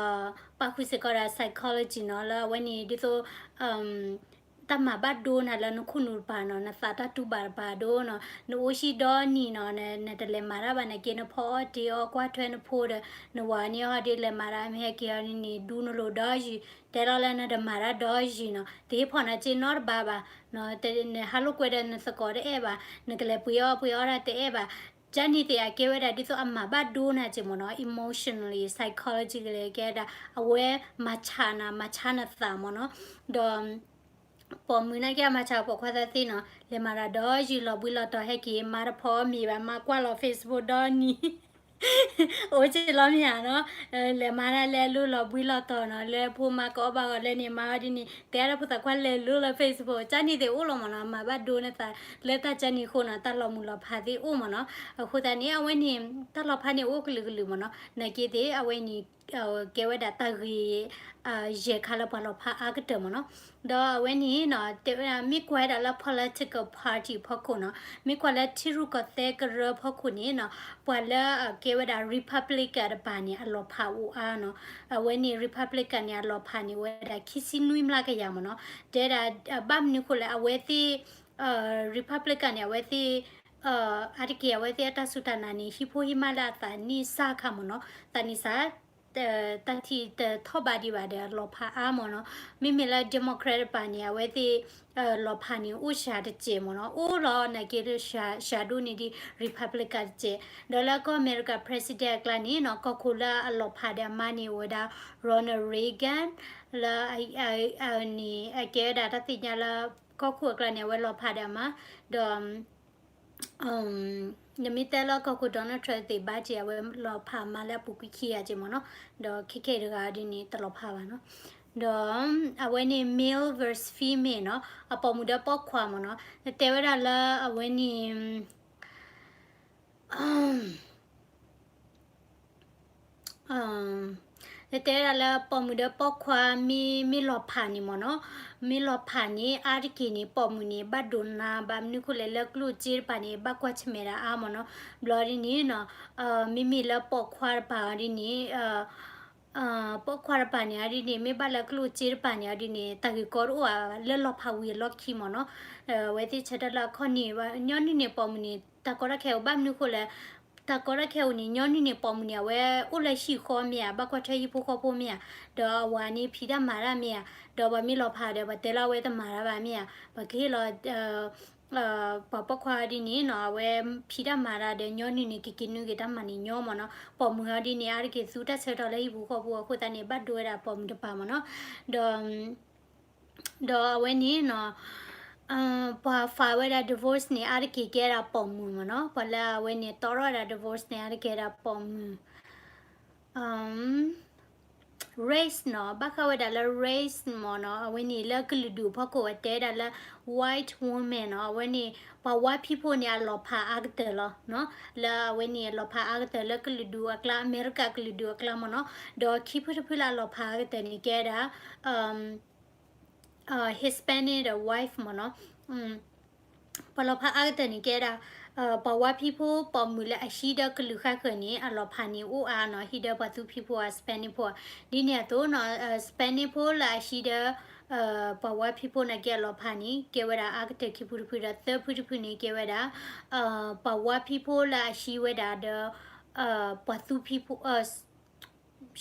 ပာ်ဃုာ်စ့ၢ်ကီးဒီး psychology နီၤ လၢအဝဲန့ၣ် ဒ်သိး တၢ်မၤဘၣ်ဒိနၤလၢနခိၣ်နူာ်တပၤနီၤ နသးတၢ်တူၢ်ဘၣ်တပၤဒိနီၤ နအိၣ်ဟံၣ်ဒီနံၤနီၤ နတလဲၤမၤတၢ်ဘၣ်နာ်က့ နဖီအီၣ်တ့ၤအီၣ်ကွၢ်ထွဲနဖိဒီး နဝၤန့ၣ်အီၤဒ်လဲၤမၤတၢ်မ့ၢ်ဟဲက့ၤအီၤန့ၣ် ဒူနလိၤဒီယုၢ် တဲလီၤလၢနတမၤတၢ်ဒီယုၢ်နီၤ တဟ့ၣ်ဖီၣ်နၤစ့နီတဘးဘၣ် နဟးလိာ်ကွဲဒီးနသကိးတအဲၣ်ဘၣ် နကလဲၤပှ့ၤအီၣ်ပှ့ၤအီတၢ်တအဲၣ်ဘၣ် ကန့ၣ်သ့ၣ်အကဲဝဲဒၣ်ဒ်သိးအမၤဘၣ်ဒိနၤစ့ၢ်မ့ၢ်နီၤ emotionally, psychologically ကဲဒၣ် အဝဲမၤဆါနၤ မၤဆါနသးမ့ၢ်နီၤ ဒီး ပိာ်မုၣ်နာ်က့အမၤဆါပိာ်ခွါသၢသ့နီၤ လဲၤမၤတၢ်ဒီးယုၢ်လီၤဘှံးလီၤတီၤဟဲက့ၤ မါတဖီအီၣ်မ့ၤဘၣ် မါကွၢ်လီၤ Facebook ဒီနံၤ အိၣ်က့ၤလီၤမ့ၢ်ဧါနီၤ လဲၤမၤတၢ်လဲၤလိၤလီၤဘှံးလီၤတီၤနီၤ လၢဖိမါကအီၣ်ဘၣ်ဂီၤလၢန့ၣ် မါအီၤဒ်န့ၣ် တဲဒၣ်ဖိသၣ်ခွါလဲၤလိၤလၢ Facebook ကန့ၣ်သ့ၣ်အိၣ်လီၤမ့ၢ်နီၤ မၤဘၣ်ဒိနသး လၢတၢ်ကန့ၣ်အဃိနီၤ တၢ်လီၤမုၢ်လီၤဖးသ့ၣ်အိၣ်မ့ၢ်နီၤ အဃိသတးန့ၣ် အဝဲန့ၣ် တၢ်လီၤဖးန့ၣ်အိၣ်ကလုာ်ကလုာ်မ့ၢ်နီၤ နာ်က့သ့ၣ် အဝဲန့ၣ် ကဲဝဲဒၣ်တၢ်ဂ့ၢ် ယဲၢ်ခါလၢပှၤလီၤဖးအါကတၢၢ်မ့ၢ်နီၤ ဒီးအဝဲန့ၣ်နီၤ တဲဝဲဒၣ် မ့ၢ်ကွၢ်ဝဲဒၣ်လၢ political party ဖီခိၣ်နီၤ မ့ၢ်ကွၢ်လၢထံရူၢ်ကီၢ်သဲးကရၢဖီခိၣ်န့ၣ်နီၤ ပှၤလၢအကဲဝဲဒၣ် Republican တပၤန့ၣ် အလီၤဖးအိၣ်အါနီၤ အဝဲန့ၣ် Republican န့ၣ် အလီၤဖးန့ၣ် အိၣ်ဝဲဒၣ် ခံဆံနွံမျးကယၤမ့ၢ်နီၤ တဲဒၣ် ဘၣ်မနုၤဃိလဲၣ် အဝဲသ့ၣ် Republican န့ၣ် အဝဲသ့ၣ် အါတက့ၢ် အဝဲသ့ၣ်အတၢ်စူၢ်တၢ်နာ်န့ၣ် ဟံၣ်ဖိဟံၣ်မါလၢအသးနံၣ်စၢ်ခါမ့ၢ်နီၤ သးနံၣ်စၢ် တၢ်ထံၣ်တထီၣ်ဘးဒံးဘၣ်ဒီး အလီၤဖးအါမ့ၢ်နီၤ မ့မ့ၢ်လၢ Democrat တပၤန့ၣ် အဝဲသ့ၣ် လီၤဖးန့ၣ် အိၣ်စှၤတစဲးမ့ၢ်နီၤ အိၣ်လီၤနာ်က့ စှၤဒိၣ်န့ၢ်ဒံး Republican တစဲး ဒီးလၢကီၢ်အမဲရကၤ President အကျါန့ၣ်နီၤ ကီၢ်ခိၣ်လၢအလီၤဖးဒီးအမါန့ၣ် အိၣ်ဝဲဒၣ် Ronald Reagan လၢ အန့ၣ် အကဲဝဲဒၣ်တၢ်သ့ၣ်ညါလၢ ကီၢ်ခိၣ်အကျါန့ၣ် အဝဲလီၤဖးဒီးအမါ ဒီး နမ့ၢ်တဲလၢကီၢ်ခိၣ် Donald Trump သ့ၣ်ဘၣ်က့ၤ အဝဲလီၤဖးမးလၢအပူၤကွံာ်ခံဂၤက့ၤမ့ၢ်နီၤ, ဒီးခဲခဲတဂၤဒ်န့ၣ် တလီၤဖးဘၣ်နီၤ, ဒီးအဝဲန့ၣ် male versus female နီၤ, အပိာ်မုၣ်ဒီးပိာ်ခွါမ့ၢ်နီၤ, နတဲဝဲဒၣ်လၢအဝဲန့ၣ် တဲဝဲဒၣ်လၢပိာ်မုၣ်ဒီးပိာ်ခွါမ့ၢ် မ့ၢ်လီၤဖးန့ၣ်မ့ၢ်နီၤ, မ့ၢ်လီၤဖးန့ၣ် အါတက့ၢ်န့ၣ် ပိာ်မုၣ်န့ၣ် ဘၣ်ဒိးနါ ဘၣ်မနုၤဃိလဲၣ်လၢကျိၣ်စ့တပၤန့ၣ် ဘၣ်ကွၢ်ဆၢၣ်မဲာ်ဒၣ်အါမ့ၢ်နီၤ, ဘျီဒ်န့ၣ်နီၤ, မ့မ့ၢ်လၢပိာ်ခွါတပၤအီၤဒ်န့ၣ် ပိာ်ခွါတပၤန့ၣ်အီၤဒ်န့ၣ် မ့ၢ်ဘၣ်လၢကျိၣ်စ့တပၤန့ၣ်အီၤဒ်န့ၣ် တၢ်ဂ့ၢ်ကီတအိၣ်ဘၣ်လၢလီၤဖးဝံၤအလီၢ်ခံမ့ၢ်နီၤ, အဝဲသ့ၣ်ဆၢထၢၣ်လၢအခီၣ်န့ၣ် ညီနုၢ်န့ၣ်ပိာ်မုၣ်န့ၣ် တၢ်ကီတၢ်ခဲအိၣ်ဘၣ်မနုၤဃိလဲၣ်, တၢ်ကီတၢ်ခဲအိၣ်န့ၣ် ညီနုၢ်န့ၣ်ပိာ်မုၣ်န့ၣ် အဝဲအိၣ်လၢဟံၣ်ဃီမ့ၢ်ဧါ, ဘၣ်ကွၢ်ထွဲဟံၣ်ဖိဃီဖိမ့ၢ်ဧါ, ဒီးအဝၤန့ၣ်ဖံးတၢ်မၤတၢ်မ့ၢ်ဧါ, ဒီးပှၤမ့ၢ်လီၤဖးဒီး ပှၤတဲလၢအဝဲတမၤတၢ်ဘၣ်မ့ၢ်ဧါ, ပှၤကဟ့ၣ်လီၤ ပှၤပိာ်ခွါဒ်န့ၣ်နီၤ အဝဲဖံးတၢ်မၤတၢ်ဒီး ညီနုၢ်န့ၣ် ကက့ၤနုာ်က့ၤတၢ်မၤန့ၣ်ညီမ့ၢ်နီၤ, ပိာ်မုၣ်အီၤဒ်န့ၣ် အါတက့ၢ်သူတၢ်ဆၢကတီၢ်လၢဟံၣ်ပူၤဃီပူၤအဃိသတးန့ၣ် ဘၣ်ဒိဝဲဒၣ်ပိာ်မုၣ်တပၤမ့ၢ်နီၤ, ဒီး ဒီးအဝဲန့ၣ်နီၤ ပှၤ file ဝဲဒၣ် divorce န့ၣ် အါတက့ၢ်ကဲဒၣ်ပိာ်မုၣ်မ့ၢ်နီၤ, ပှၤလၢအဝဲန့ၣ် တီထီၣ်ဝဲဒၣ် divorce န့ၣ် အါတက့ၢ်ဒၣ်ပိာ်မုၣ် race နီၤ, ဘၣ်ဃးဝဲဒၣ်လၢ race မ့ၢ်နီၤ, အဝဲန့ၣ်လၢကလုာ်ဒူၣ်အဖီခိၣ် အတဲဝဲဒၣ်လၢ white woman နီၤ, အဝဲန့ၣ် ပှၤဝါဖံးဖိန့ၣ် အလီၤဖးအါကတၢၢ်လီၤ, လၢအဝဲန့ၣ် အလီၤဖးအါကတၢၢ်လၢကလုာ်ဒူၣ်အကျါ အမဲရကၤကလုာ်ဒူၣ်အကျါမ့ၢ်နီၤ, ဒီးခံဖုတဖုလၢအလီၤဖးအါကတၢၢ်န့ၣ် ကဲဝဲဒၣ် Hispanic ဒီး white မ့ၢ်နီၤ, ပှၤလီၤဖးအါကတၢၢ်န့ၣ်ကဲဒၣ် ပှၤဝါဖံးဖိပိာ်မုၣ်လၢအဟံးဒီးကလုာ်ဃၣ်ဃၢၤန့ၣ် အလီၤဖးန့ၣ်အိၣ်အါနီၤ, ဟံးဒီးပှၤသူဖံးဖိဧါ Spanish ဖိဧါ, ဒ်န့ၣ်အသိးနီၤ Spanish ဖိလၢအဟံးဒီး ပှၤဝါဖံးဖိန့ၣ်ကဲအလီၤဖးန့ၣ် ကဲဝဲဒၣ်အါကတၢၢ်ခံဖုတဖုဒီး သၢဖုတဖုန့ၣ် ကဲဝဲဒၣ် ပှၤဝါဖံးဖိလၢအဟံးဝဲဒၣ်ဒီး ပှၤသူဖံးဖိ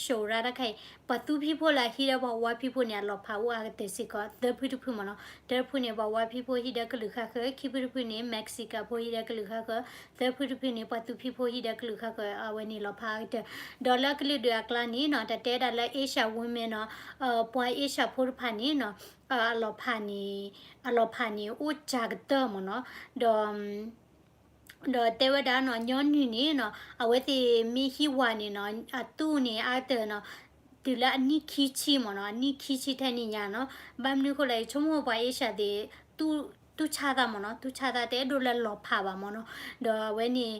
ရှုံးရၣ်တၢ်ခါအံၤ ပှၤသူဖံးဖိလၢအဟံးဒီးပှၤဝါဖံးဖိန့ၣ် အလီၤဖးအိၣ်အါကတၢၢ်စ့ၢ်ကီး သၢဖုတဖုမ့ၢ်နီၤ, တၢဖုန့ၣ် ပှၤဝါဖံးဖိဟံးဒီးကလုာ်ဃၣ်ဃၢၤ, ခံဖုတဖုန့ၣ် Mexican ဖိဟံးဒီးကလုာ်ဃၣ်ဃၢၤ, သၢဖုတဖုန့ၣ် ပှၤသူဖံးဖိဟံးဒီးကလုာ်ဃၣ်ဃၢၤ အဝဲန့ၣ်လီၤဖးအါကတၢၢ်, ဒီးလၢကလုာ်ဒူၣ်အကျါန့ၣ်နီၤ တၢ်တဲဒၣ်လၢ Asian women နီၤ, ပှၤ Asian ဖိတဖၣ်န့ၣ်နီၤ အလီၤဖးန့ၣ် အလီၤဖးန့ၣ်အိၣ်စှၤကတၢၢ်မ့ၢ်နီၤ, ဒီး ဒီးတဲဝဲဒၣ်နီၤ ညီနုၢ်န့ၣ်နီၤ အဝဲသ့ၣ်မ့ၢ်ဟံးဝၤန့ၣ်နီၤ အတူၢ်န့ၣ်အါကတၢၢ်နီၤ တုၤလၢအနံၣ်ခံဆံမ့ၢ်နီၤ အနံၣ်ခံဆံထဲန့ၣ်ညါနီၤ, ဘၣ်မနုၤဃိလဲၣ် ယဆိကမိၣ်ပှၤ Asian သ့ၣ် တူၢ်ဆါသးမ့ၢ်နီၤ တူၢ်ဆါသးတအဲၣ်ဒိးလၢလီၤဖးဘၣ်မ့ၢ်နီၤ, ဒီးအဝဲန့ၣ်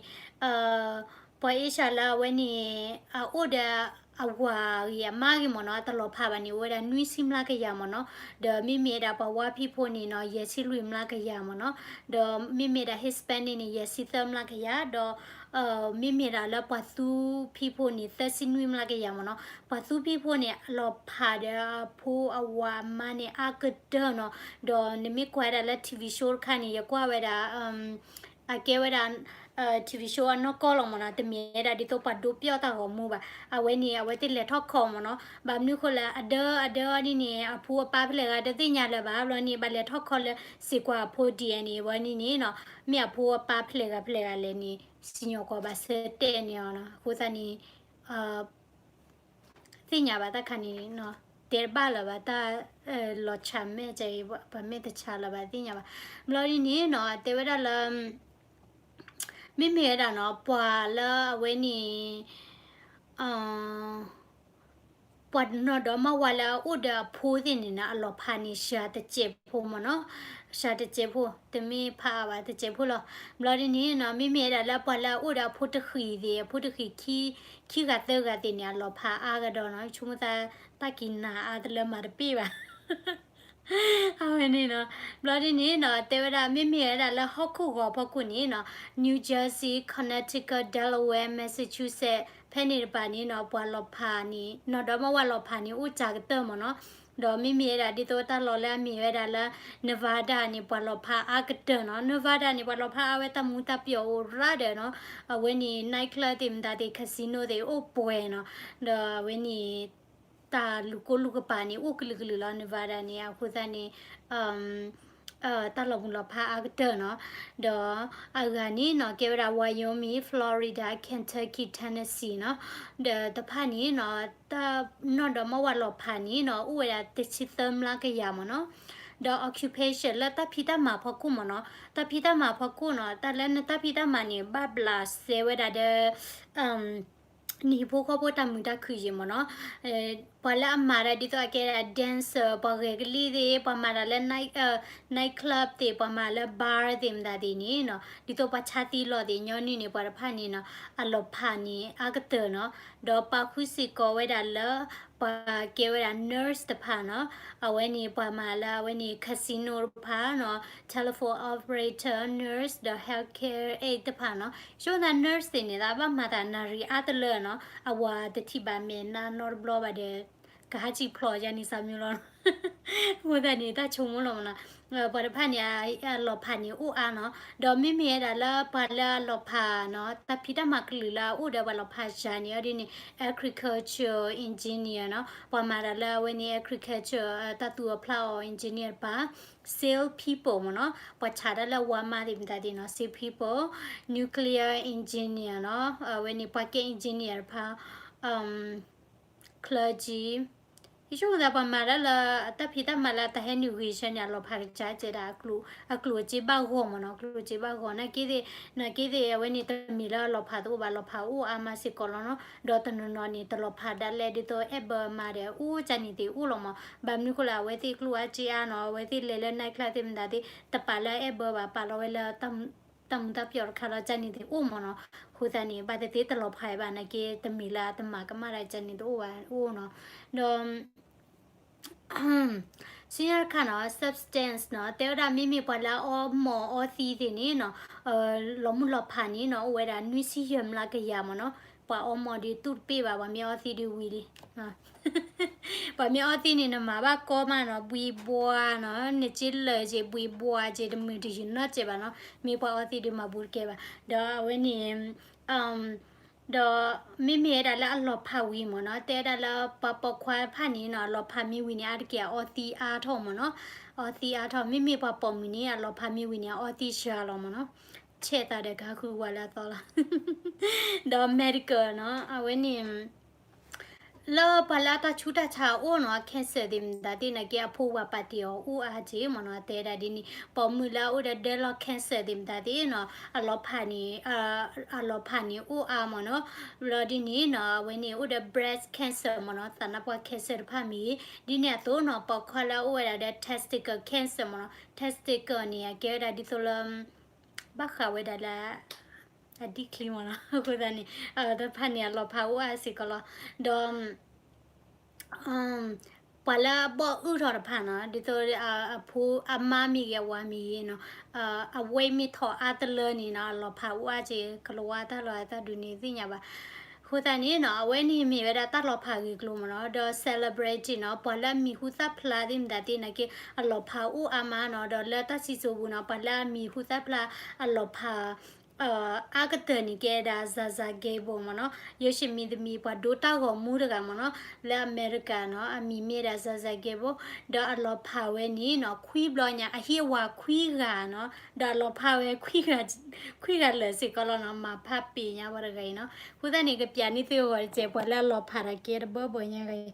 ပှၤ Asian လၢအဝဲန့ၣ် အအိၣ်ဒီးအဝၤဂ့ၤအမါဂ့ၤမ့ၢ်နီၤ အတလီၤဖးဘၣ်န့ၣ် အိၣ်ဝဲဒၣ်နွံဆံမျးကယၤမ့ၢ်နီၤ, ဒီးမ့မ့ၢ်ဝဲဒၣ်ပှၤဝါဖံးဖိန့ၣ်နီၤ ယဲၢ်ဆံလွံၢ်မျးကယၤမ့ၢ်နီၤ, ဒီးမ့မ့ၢ်ဝဲဒၣ် Hispanic န့ၣ် ယဲၢ်ဆံသၢမျးကယၤ, ဒီး မ့မ့ၢ်ဒၣ်လၢပှၤသူဖံးဖိန့ၣ် သၢဆံနွံမျးကယၤမ့ၢ်နီၤ, ပှၤသူဖံးဖိန့ၣ် အလီၤဖးဒီးအဖိအဝၤအမါန့ၣ်အါကတၢၢ်နီၤ, ဒီးနမ့ၢ်ကွၢ်ဝဲဒၣ်လၢ TV show တခါန့ၣ် ယကွၢ်ဝဲဒၣ် အကဲဝဲဒၣ် TV show အနီၢ်ကီၢ်လီၤမ့ၢ်နီၤ, တမ့ၢ်ဝဲဒၣ်ဒ်သိးပှၤဒိးပျီၣ်တၢ်ဂီၤမူဘၣ်, အဝဲန့ၣ် အဝဲသ့ၣ်လဲၤထီၣ်ခီမ့ၢ်နီၤ, ဘၣ်မနုၤဃိလၢအဒၢအဒၢအီၤဒ်န့ၣ် အဖိအပၢ်ဖဲလဲၣ်ဂၤတသ့ၣ်ညါလၢၤဘၣ်, ဘျီန့ၣ် ဘၣ်လဲၤထီၣ်ခီလၢစ့ၢ်ကွၢ်အဖိ DNA ဝဲန့ၣ်န့ၣ်နီၤ, မ့ၢ်အဖိအပၢ်ဖဲလဲၣ်ဂၤဖဲလဲၣ်ဂၤလဲၣ်န့ၣ် စံၣ်ညီၣ်ကွီၢ်ဘၣ်ဆၢတဲာ်န့ၢ်အီၤနီၤ, အဃိသတးန့ၣ် သ့ၣ်ညါဘၣ်တၢ်ခါန့ၣ်နီၤ, တဲတဘၣ်လၢၤဘၣ်တၢ် လီၤဆၢမဲာ်ကဲအံၤ ပမ့ၢ်တဆါလၢၤဘၣ်သ့ၣ်ညါဘၣ်, ဘျီဒ်န့ၣ်နီၤ တဲဝဲဒၣ်လၢ မ့မ့ၢ်ဝဲဒၣ်နီၤ ပှၤလၢအဝဲန့ၣ် ပှၤနီၢ်ဒီမါဝၤလၢအအိၣ်ဒီးအဖိသ့ၣ်န့ၣ်နီၤ အလီၤဖးန့ၣ် စှၤတစဲးဖိမ့ၢ်နီၤ, စှၤတစဲးဖိ တမ့ၢ်ဖးအါဘၣ် တစဲးဖိလီၤ, ဘျီဒ်န့ၣ်နီၤ မ့မ့ၢ်ဝဲဒၣ်လၢပှၤလၢအအိၣ်ဒီးအဖိတဃံၤသ့ၣ် အဖိတဃံၤ ခံဂၤသၢဂၤသ့ၣ်န့ၣ် အလီၤဖးအါကဒီးနီၤ, ဆိကမိၣ်သးတၢ်က့ၤနၤအါတလၢမၤတပ့ၢ်ဘၣ် အဝဲန့ၣ်နီၤ, ဘျီဒ်န့ၣ်နီၤ တဲဝဲဒၣ် မ့မ့ၢ်ဝဲဒၣ်လၢဟီၣ်ခိၣ်ဂီၤဖီခိၣ်န့ၣ်နီၤ New Jersey, Connecticut, Delaware, Massachusetts ဖဲန့ၣ်တပၤန့ၣ်နီၤ ပှၤလီၤဖးန့ၣ် နီၢ်ဒီမါဝၤလီၤဖးန့ၣ် အိၣ်စှၤကတၢၢ်မ့ၢ်နီၤ, ဒီးမ့မ့ၢ်ဝဲဒၣ်ဒ်သိးတၢ်လီၢ်လၢအမ့ၢ်ဝဲဒၣ်လၢ Nevada န့ၣ် ပှၤလီၤဖးအါကတၢၢ်နီၤ, Nevada န့ၣ် ပှၤလီၤဖးအါဝဲတၢ်မူတၢ်ပျီအိၣ်ရၣ်ဒီးနီၤ, အဝဲန့ၣ် night club သ့ၣ်မတၤသ့ၣ် casino သ့ၣ်အိၣ်ပှဲၤနီၤ, ဒီးအဝဲန့ၣ် တၢ်လူၤကိၢ်လူၤကပၤန့ၣ် အိၣ်ကလုာ်ကလုာ်လီၤ Nevada န့ၣ် အဃိသတးန့ၣ် တၢ်လီၤမုၢ်လီၤဖးအါကတၢၢ်နီၤ, ဒီးအဂၤန့ၣ်နီၤ ကဲဝဲဒၣ် Wyoming, Florida, Kentucky, Tennessee နီၤ, ဒီးတဖၣ်န့ၣ်နီၤ တၢ်နီၢ်ဒီးမါဝၤလီၤဖးန့ၣ်နီၤ အိၣ်ဝဲဒၣ်တဆံသၢမျးကယၤမ့ၢ်နီၤ, ဒီး occupation လၢတၢ်ဖံးတၢ်မၤဖီခိၣ်မ့ၢ်နီၤ, တၢ်ဖံးတၢ်မၤဖီခိၣ်နီၤ, တၢ်လၢနတၢ်ဖံးတၢ်မၤန့ၣ် ဘၣ်ဘျးစဲဝဲဒၣ်ဒီး နဟံၣ်ဖိဃီဖိတၢ်မုာ်တၢ်ခုၣ်ယံၤမ့ၢ်နီၤ, ပှၤလၢအမၤတၢ်ဒ်သိးအကဲဒၣ် dancer ပှၤဂဲၤကလံၣ်သ့ၣ်, ပှၤမၤတၢ်လၢ night, night club သ့ၣ်, ပှၤမၤလၢ bar သ့ၣ်မတၤသ့ၣ်န့ၣ်နီၤ, ဒ်သိးပှၤဆါသံလီၤသ့ၣ်ညီနုၢ်န့ၣ် ပှၤတဖၣ်န့ၣ်နီၤ, အလီၤဖးန့ၣ် အါကတၢၢ်နီၤ, ဒီးပာ်ဃုာ်စ့ၢ်ကီးဝဲဒၣ်လၢ ပှၤကဲဝဲဒၣ် nurse တဖၣ်နီၤ, အဝဲန့ၣ် ပှၤမၤလၢအဝဲန့ၣ် casino တဖၣ်နီၤ, telephone operator, nurse ဒီး healthcare aide တဖၣ်နီၤ, ဆိကမိၣ်သး nurse သ့ၣ်န့ၣ် သးဘၣ်မၤတၢ်နၣ်ရံၣ်အါတလၢနီၤ, အဝၤတထံၣ်ဘၣ်မဲာ်နါနီတဘျီဘၣ်ဒီး ကဟးထံၣ်ဖျိးယါန့ၣ် စၢ်မုၢ်လီၤ, အဃိသတးန့ၣ် တၢ်ဆိကမိၣ်လီၤမ့ၢ်နီၤ, ပှၤတဖၣ်န့ၣ် အလီၤဖးန့ၣ်အိၣ်အါနီၤ, ဒီးမ့မ့ၢ်ဝဲဒၣ်လၢပှၤလၢအလီၤဖးနီၤ, တၢ်ဖံးတၢ်မၤကလုာ်လၢအအိၣ်ဒီးပှၤလီၤဖးယၤန့ၣ် အဒ်န့ၣ် agriculture engineer နီၤ, ပှၤမၤတၢ်လၢအဝဲန့ၣ် agriculture တၢ်သူၣ်အီၣ်ဖျးအီၣ် engineer တဖၣ်, sale people မ့ၢ်နီၤ, ပှၤဆါတၢ်လၢ Walmart သ့ၣ်မတၤသ့ၣ်နီၤ, sale people, nuclear engineer နီၤ, အဝဲန့ၣ် ပှၤကဲ engineer တဖၣ် clergy, ယဆိကမိၣ်သးပှၤမၤတၢ်လၢ တၢ်ဖံးတၢ်မၤလၢတၢ်ဟဲနုာ်ဂ့ၤဆၢန့ၣ် အလီၤဖးကစၢ်ကဲဒၣ် အကျိၣ်အစ့ဘၣ်ဂီၢ်မ့ၢ်နီၤ, အကျိၣ်အစ့ဘၣ်ဂီၢ် နာ်က့သ့ၣ်, နာ်က့သ့ၣ် အဝဲန့ၣ်တမ့ၢ်လၢအလီၤဖးတအိၣ်ဘၣ်, လီၤဖးအိၣ်အါမးစ့ၢ်ကီးလီၤနီၤ, ဒီးတနီၤနီၤန့ၣ် တလီၤဖးဒၣ်လဲာ်ဒ်သိးအဲၣ်ဘၢမၤဒီးအိၣ်ကၢ်န့ၣ်သ့ၣ်အိၣ်လီၤမး, ဘၣ်မနုၤဃိလဲၣ် အဝဲသ့ၣ်ကျိၣ်အါစ့အါနီၤ, အဝဲသ့ၣ်လဲၤလၢ night club သ့ၣ်မတၤသ့ၣ် တပာ်လၢအဲၣ်ဘၢဘၣ်, ပာ်လီၤဝဲလၢ တၢ်မူၤတၢ်ပျီၣ်တခါလီၤ, ကၢ်န့ၣ်သ့ၣ်အိၣ်မ့ၢ်နီၤ, အဃိသတးန့ၣ် ဘၣ်သ့ၣ်သ့ၣ်တလီၤဖးဘၣ် နာ်က့ တမ့ၢ်လၢအတမၤကမၣ်ဒၣ်ကၢ်န့ၣ်တအိၣ်ဘၣ်အိၣ်နီၤ, ဒီး စံၣ်ညီၣ်တခါနီၤ substance နီၤ, တဲဝဲဒၣ်မ့မ့ၢ်ပှၤလၢအအီမီၢ်အီသံသ့ၣ်န့ၣ်နီၤ, လီၤမုၢ်လီၤဖးန့ၣ်နီၤ အိၣ်ဝဲဒၣ်နွံဆံယဲၢ်မျးကယၤမ့ၢ်နီၤ, ပှၤအီမီၢ်ဒီးတူၢ်တပ့ၢ်ဘၣ်, ပှၤမ့ၢ်အီသံဒီးဝံၤလံ ပှၤမ့ၢ်အီသံန့ၣ် နမၤဘၣ်ကီမးနီၤ, ဘှံးဘှါနီၤ, နစ့လၢာ်က့ၤ ဘှံးဘှါက့ၤ တမုာ်တယုာ်နီတစဲးဘၣ်နီၤ, မ့ၢ်ပှၤအီသံဒီးမၤဘူးတကဲဘၣ်, ဒီးအဝဲန့ၣ် ဒီးမ့မ့ၢ်ဝဲဒၣ်လၢအလီၤဖးဝံၤမ့ၢ်နီၤ, တဲဝဲဒၣ်လၢပှၤပိာ်ခွါတဖၣ်န့ၣ်နီၤ, အလီၤဖးမ့ၢ်ဝံၤန့ၣ် အါတက့ၢ်အအီသံအါထီၣ်မ့ၢ်နီၤ, အီသံအါထီၣ်, မ့မ့ၢ်ပှၤပိာ်မုၣ်န့ၣ် အလီၤဖးမ့ၢ်ဝံၤန့ၣ် အအီသံစှၤလီၤမ့ၢ်နီၤ, ဆဲးသးဒီးကဟးဃုဝဲလၢအသီလီၤ, ဒီး medical နီၤ, အဝဲန့ၣ် လၢပှၤလၢအတၢ်ဆူးတၢ်ဆါအအိၣ်နီၤ, cancer သ့ၣ်မတၤသ့ၣ်နာ်က့ အဖိဝၤပာ်တ့ၢ်အီၤအိၣ်အါက့မ့ၢ်နီၤ, တဲဒၣ်ဒ်န့ၣ် ပိာ်မုၣ်လၢအအိၣ်ဒီးဒၢလီၢ် cancer သ့ၣ်မတၤသ့ၣ်နီၤ, အလီၤဖးန့ၣ် အလီၤဖးန့ၣ်အိၣ်အါမ့ၢ်နီၤ, ဘျီဒ်န့ၣ်နီၤ အဝဲန့ၣ်အိၣ်ဒီး breast cancer မ့ၢ်နီၤ, သးနါပှၢ် cancer တဖၣ်မ့ၢ်ဂ့ၤ, ဒ်န့ၣ်အသိးနီၤ ပိာ်ခွါလၢအအိၣ်ဝဲဒၣ်ဒီး testicle cancer မ့ၢ်နီၤ, testicle န့ၣ် အကဲဝဲဒၣ်ဒ်သိးလၢ ဘၣ်ဃးဝဲဒၣ်လၢ အဒံၣ်ချံမ့ၢ်နီၤ, အဃိသတးန့ၣ် တဖၣ်န့ၣ် အလီၤဖးအိၣ်အါစ့ၢ်ကီးလီၤ, ဒီး ပှၤလၢအဘီၣ်အုၣ်ထီၣ်တဖၣ်နီၤ, ဒ်သိး အဖိအမါမ့ၢ်ဂ့ၤ အဝၤမ့ၢ်ဂ့ၤနီၤ, အဝဲမ့ၢ်ထီၣ်အါတလၢန့ၣ်နီၤ အလီၤဖးအိၣ်အါက့, ကလၤဝါတၢ်လီၢ်အတၢ်ဒုးန့ၣ်သ့ၣ်ညါဘၣ်, အဃိသတးန့ၣ်နီၤ အဝဲန့ၣ်မ့ၢ်ဝဲဒၣ်တၢ်လီၤဖးဂ့ၤကျိၤမ့ၢ်နီၤ, ဒီး celebrity နီၤ ပှၤလၢအမံၤဟူသၣ်ဖျါသ့ၣ်မတၤသ့ၣ်နာ်က့ အလီၤဖးအိၣ်အါမးနီၤ, ဒီးလၢတၢ်စံၣ်စိၤပူၤနီၤ ပှၤလၢအမံၤဟူသၣ်ဖျါအလီၤဖး အါကတၢၢ်န့ၣ်ကဲဒၣ် Zsa Zsa Gabor မ့ၢ်နီၤ, ယိၤၡ့ၣ်မံၤသမံး ပှၤဒိတၢ်ဂီၤမူတဂၤမ့ၢ်နီၤ, လၢအမဲရကၤနီၤ, အမံၤမ့ၢ်ဒၣ် Zsa Zsa Gabor, ဒီးအလီၤဖးဝဲန့ၣ်နီၤ ခွံဘျီညါ အဟံၣ်အဝၤခွံဂၤနီၤ, ဒီးအလီၤဖးဝဲ ခွံဂၤလၢာ်စ့ၢ်ကီးလီၤနီၤ, မၤဖးပ့ၤညါပှၤတဂၤအံၤနီၤ, အဃိသတးန့ၣ် ကပျးန့ၢ်သုဂီၤတစဲး ပှၤလၢအလီၤဖးတၢ်ကဲတဘၢဘၢညါဂၤ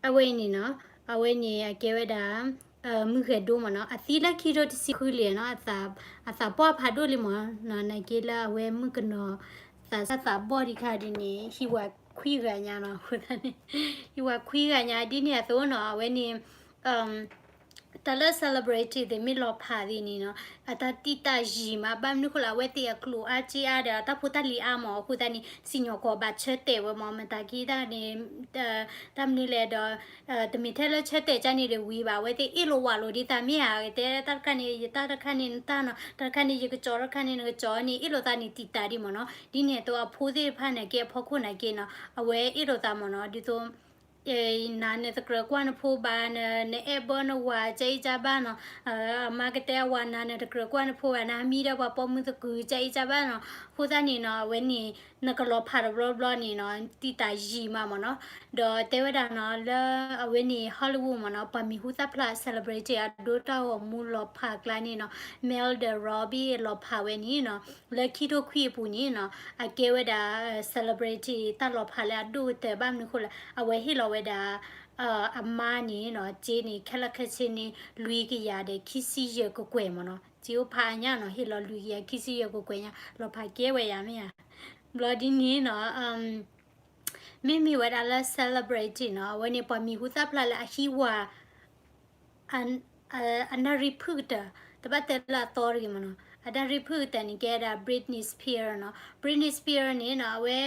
အံၤ အဝဲအံၤန့ၣ်နီၤ, အဝဲန့ၣ် အကဲဝဲဒၣ် မုၢ်ဂဲၤဒိမ့ၢ်နီၤ, အသံလၢခံထိတဆံဃုလံနီၤ, အသးပှၢ်ဖးဒိၣ်လံမ့ၢ်နီၤ, နာ်က့လၢအဝဲမုၣ်ကနီၤ သးစၢ်သးဘီၣ်ဒံးခါဒ်န့ၣ် ဟံၣ်ဝၤခွံဂၤညါနီၤ, အဃိသတးန့ၣ် ဟံၣ်ဝၤခွံဂၤညါဒ်န့ၣ်အသိးနီၤ, အဝဲန့ၣ် တၢ်လၢ celebrity သ့ၣ်မ့ၢ်လီၤဖးသ့ၣ်န့ၣ်နီၤ, အတၢ်တံာ်တာ်ယံာ်မး, ဘၣ်မနုၤဃိလၢအဝဲသ့ၣ်အကျိၤအါစ့အါဒီး အတၢ်ဖိတၢ်လံၤအါမး, အဃိသတးန့ၣ် စံၣ်ညီၣ်ကွီၢ်ဘၣ်ဆၢတဲာ်ဝဲမး, မတၤက့တၢ်န့ၣ် တၢ်မနုၤလဲၣ်ဒီး တမ့ၢ်ထဲလၢဆၢတဲာ်ကၢ်န့ၣ်ဒီးဝံၤဘၣ်, အဝဲသ့ၣ်အ့ၣ်လိာ်ဝးလိာ်ဒ်သးမ့ၢ်ဧါ, တဲတၢ်တခါန့ၣ် ယတၢ်တခါန့ၣ်နတၢ်နီၤ, တၢ်တခါန့ၣ် ယကကၠီတခါန့ၣ်နကကၠီန့ၣ် အ့ၣ်လိာ်သးန့ၣ်တံာ်တာ်ဒံးမ့ၢ်နီၤ, ဒ်န့ၣ်အသိးအဖိသ့ၣ်တဖၣ်နာ်က့ အဖီခိၣ်နာ်က့နီၤ, အဝဲအ့ၣ်လိာ်သးမ့ၢ်နီၤ, ဒ်သိး နၤနတကြၢးကွၢ်နဖိဘၣ်, နအဲၣ်ဘၢနဝၤကအံၣ်ကဘၣ်နီၤ, အမါကတဲအဝၤနၤနတကြၢးကွၢ်နဖိဘၣ်, နမံဒီးပှၤပိာ်မုၣ်သကုၤကအံၣ်ကဘၣ်နီၤ, အဃိသတးန့ၣ်နီၤ, အဝဲန့ၣ် နကလီၤဖးတဘျီဘျီန့ၣ်နီၤ, တံာ်တာ်ယံာ်မးမ့ၢ်နီၤ, ဒီးတဲဝဲဒၣ်နီၤ, လၢအဝဲန့ၣ် Hollywood မ့ၢ်နီၤ, ပှၤမံၤဟူသၣ်ဖျါ celebrity အဒိတၢ်ဂီၤမူလီၤဖးကျါန့ၣ်နီၤ, Margot Robbie လီၤဖးဝဲန့ၣ်နီၤ, လၢခံထိခွံအပူၤန့ၣ်နီၤ, အကဲဝဲဒၣ် celebrity တၢ်လီၤဖးလၢအဒိၣ်ကတၢၢ် ဘၣ်မနုၤဃိလဲၣ်, အဝဲဟ့ၣ်လီၤဝဲဒၣ် အမါန့ၣ်နီၤ စ့န့ၣ် ခဲလၢာ်ခဲဆ့န့ၣ် လွံၢ်ကယၤဒီးခံဆံယဲၢ်ကကွဲၢ်မ့ၢ်နီၤ, စ့အိၣ်ဖးအါညါနီၤ ဟ့ၣ်လီၤလွံၢ်ကယၤခံဆံယဲၢ်ကကွဲၢ်ညါ လီၤဖးကဲဝဲယၤမ့ၢ်ဧါ. ဘျီဒ်န့ၣ်နီၤ မ့မ့ၢ်ဝဲဒၣ်လၢ celebrity နီၤ အဝဲန့ၣ်ပှၤမံၤဟူသၣ်ဖျါလၢအဟံးဝၤ အနၣ်ရံၣ်ဖုၣ်ကတၢၢ် တဘၣ်တဲလၢအသီတဂ့ၤမ့ၢ်နီၤ, အနၣ်ရံၣ်ဖုၣ်ကတၢၢ်န့ၣ် ကဲဒၣ် Britney Spears နီၤ, Britney Spears န့ၣ်နီၤ အဝဲ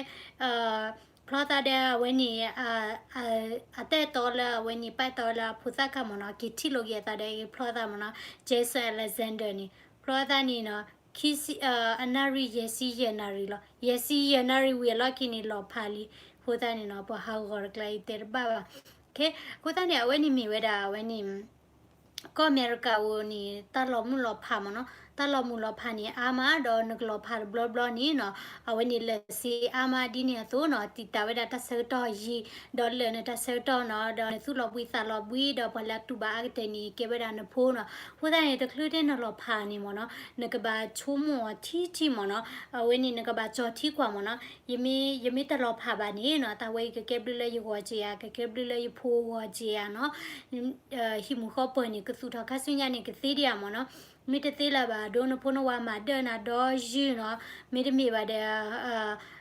ဖျီသးဒီးအဝဲန့ၣ် အတၢ်အဲၣ်တီလၢအဝဲန့ၣ် ပာ်တီလၢအဖိသၣ်ခါမ့ၢ်နီၤ က့ၤထံၣ်လိာ်က့ၤအသးဒီးဖျီသးမ့ၢ်နီၤ Jason Alexander န့ၣ် ဖျီသးန့ၣ်နီၤ ခံဆံ အနၣ်ရံၣ်ယဲၢ်ဆံယဲၢ်နၣ်ရံၣ်လီၤ. ယဲၢ်ဆံယဲၢ်နၣ်ရံၣ်ဝံၤအလီၢ်ခံန့ၣ် လီၤဖးလံ. အဃိသတးန့ၣ်နီၤ ပှၤဟးဂီၤတကျါအံၤတဲတဘၣ်ဘၣ်. အဃိသတးန့ၣ် အဝဲန့ၣ်မ့ၢ်ဝဲဒၣ်အဝဲန့ၣ် ကီၢ်အမဲရကၤဧိၤန့ၣ် တၢ်လီၤမုၢ်လီၤဖးမ့ၢ်နီၤ, တၢ်လီၤမုၢ်လီၤဖးန့ၣ် အါမး ဒီးနကလီၤဖးတဘျီဘျီန့ၣ်နီၤ အဝဲန့ၣ်လၢာ်စ့အါမးဒ်န့ၣ်အသိးနီၤ တံာ်တာ်ဝဲဒၣ်တၢ်ဆၢကတီၢ်ယံာ် ဒီးလၢာ်နတၢ်ဆၢကတီၢ်နီၤ ဒီးနသူၣ်လီၤဘှံးသးလီၤဘှံး ဒီးပှၤလၢအတူၢ်ဘၣ်အါကတၢၢ်န့ၣ် ကဲဝဲဒၣ်နဖိနီၤ. အဃိသတးန့ၣ် တချုးဒၣ်နလီၤဖးန့ၣ်မ့ၢ်နီၤ နကဘၣ်ဆိကမိၣ်အီၤထံထံမ့ၢ်နီၤ, အဝဲန့ၣ်နကဘၣ်ကၠီထံကွၢ်မ့ၢ်နီၤ, ယမ့ၢ် ယမ့ၢ်တလီၤဖးဘၣ်န့ၣ်နီၤ တၢ်ဝဲအံၤကကဲဘျုးလၢယဂီၢ်က့ၤဧါ, ကကဲဘျုးလၢယဖိဂီၢ်က့ၤဧါနီၤ ဟံၣ်မုၢ်ဃီပၢၢ်န့ၣ် ကသူၣ်ထီၣ်ခါဆူညါန့ၣ် ကသ့ဒံးဧါမ့ၢ်နီၤ. မ့ၢ်တသ့လၢၤဘၣ် ဒိနဖိနဝၤမၤဒၢနၤဒီယုၢ်နီၤ, မ့တမ့ၢ်ဘၣ်ဒီး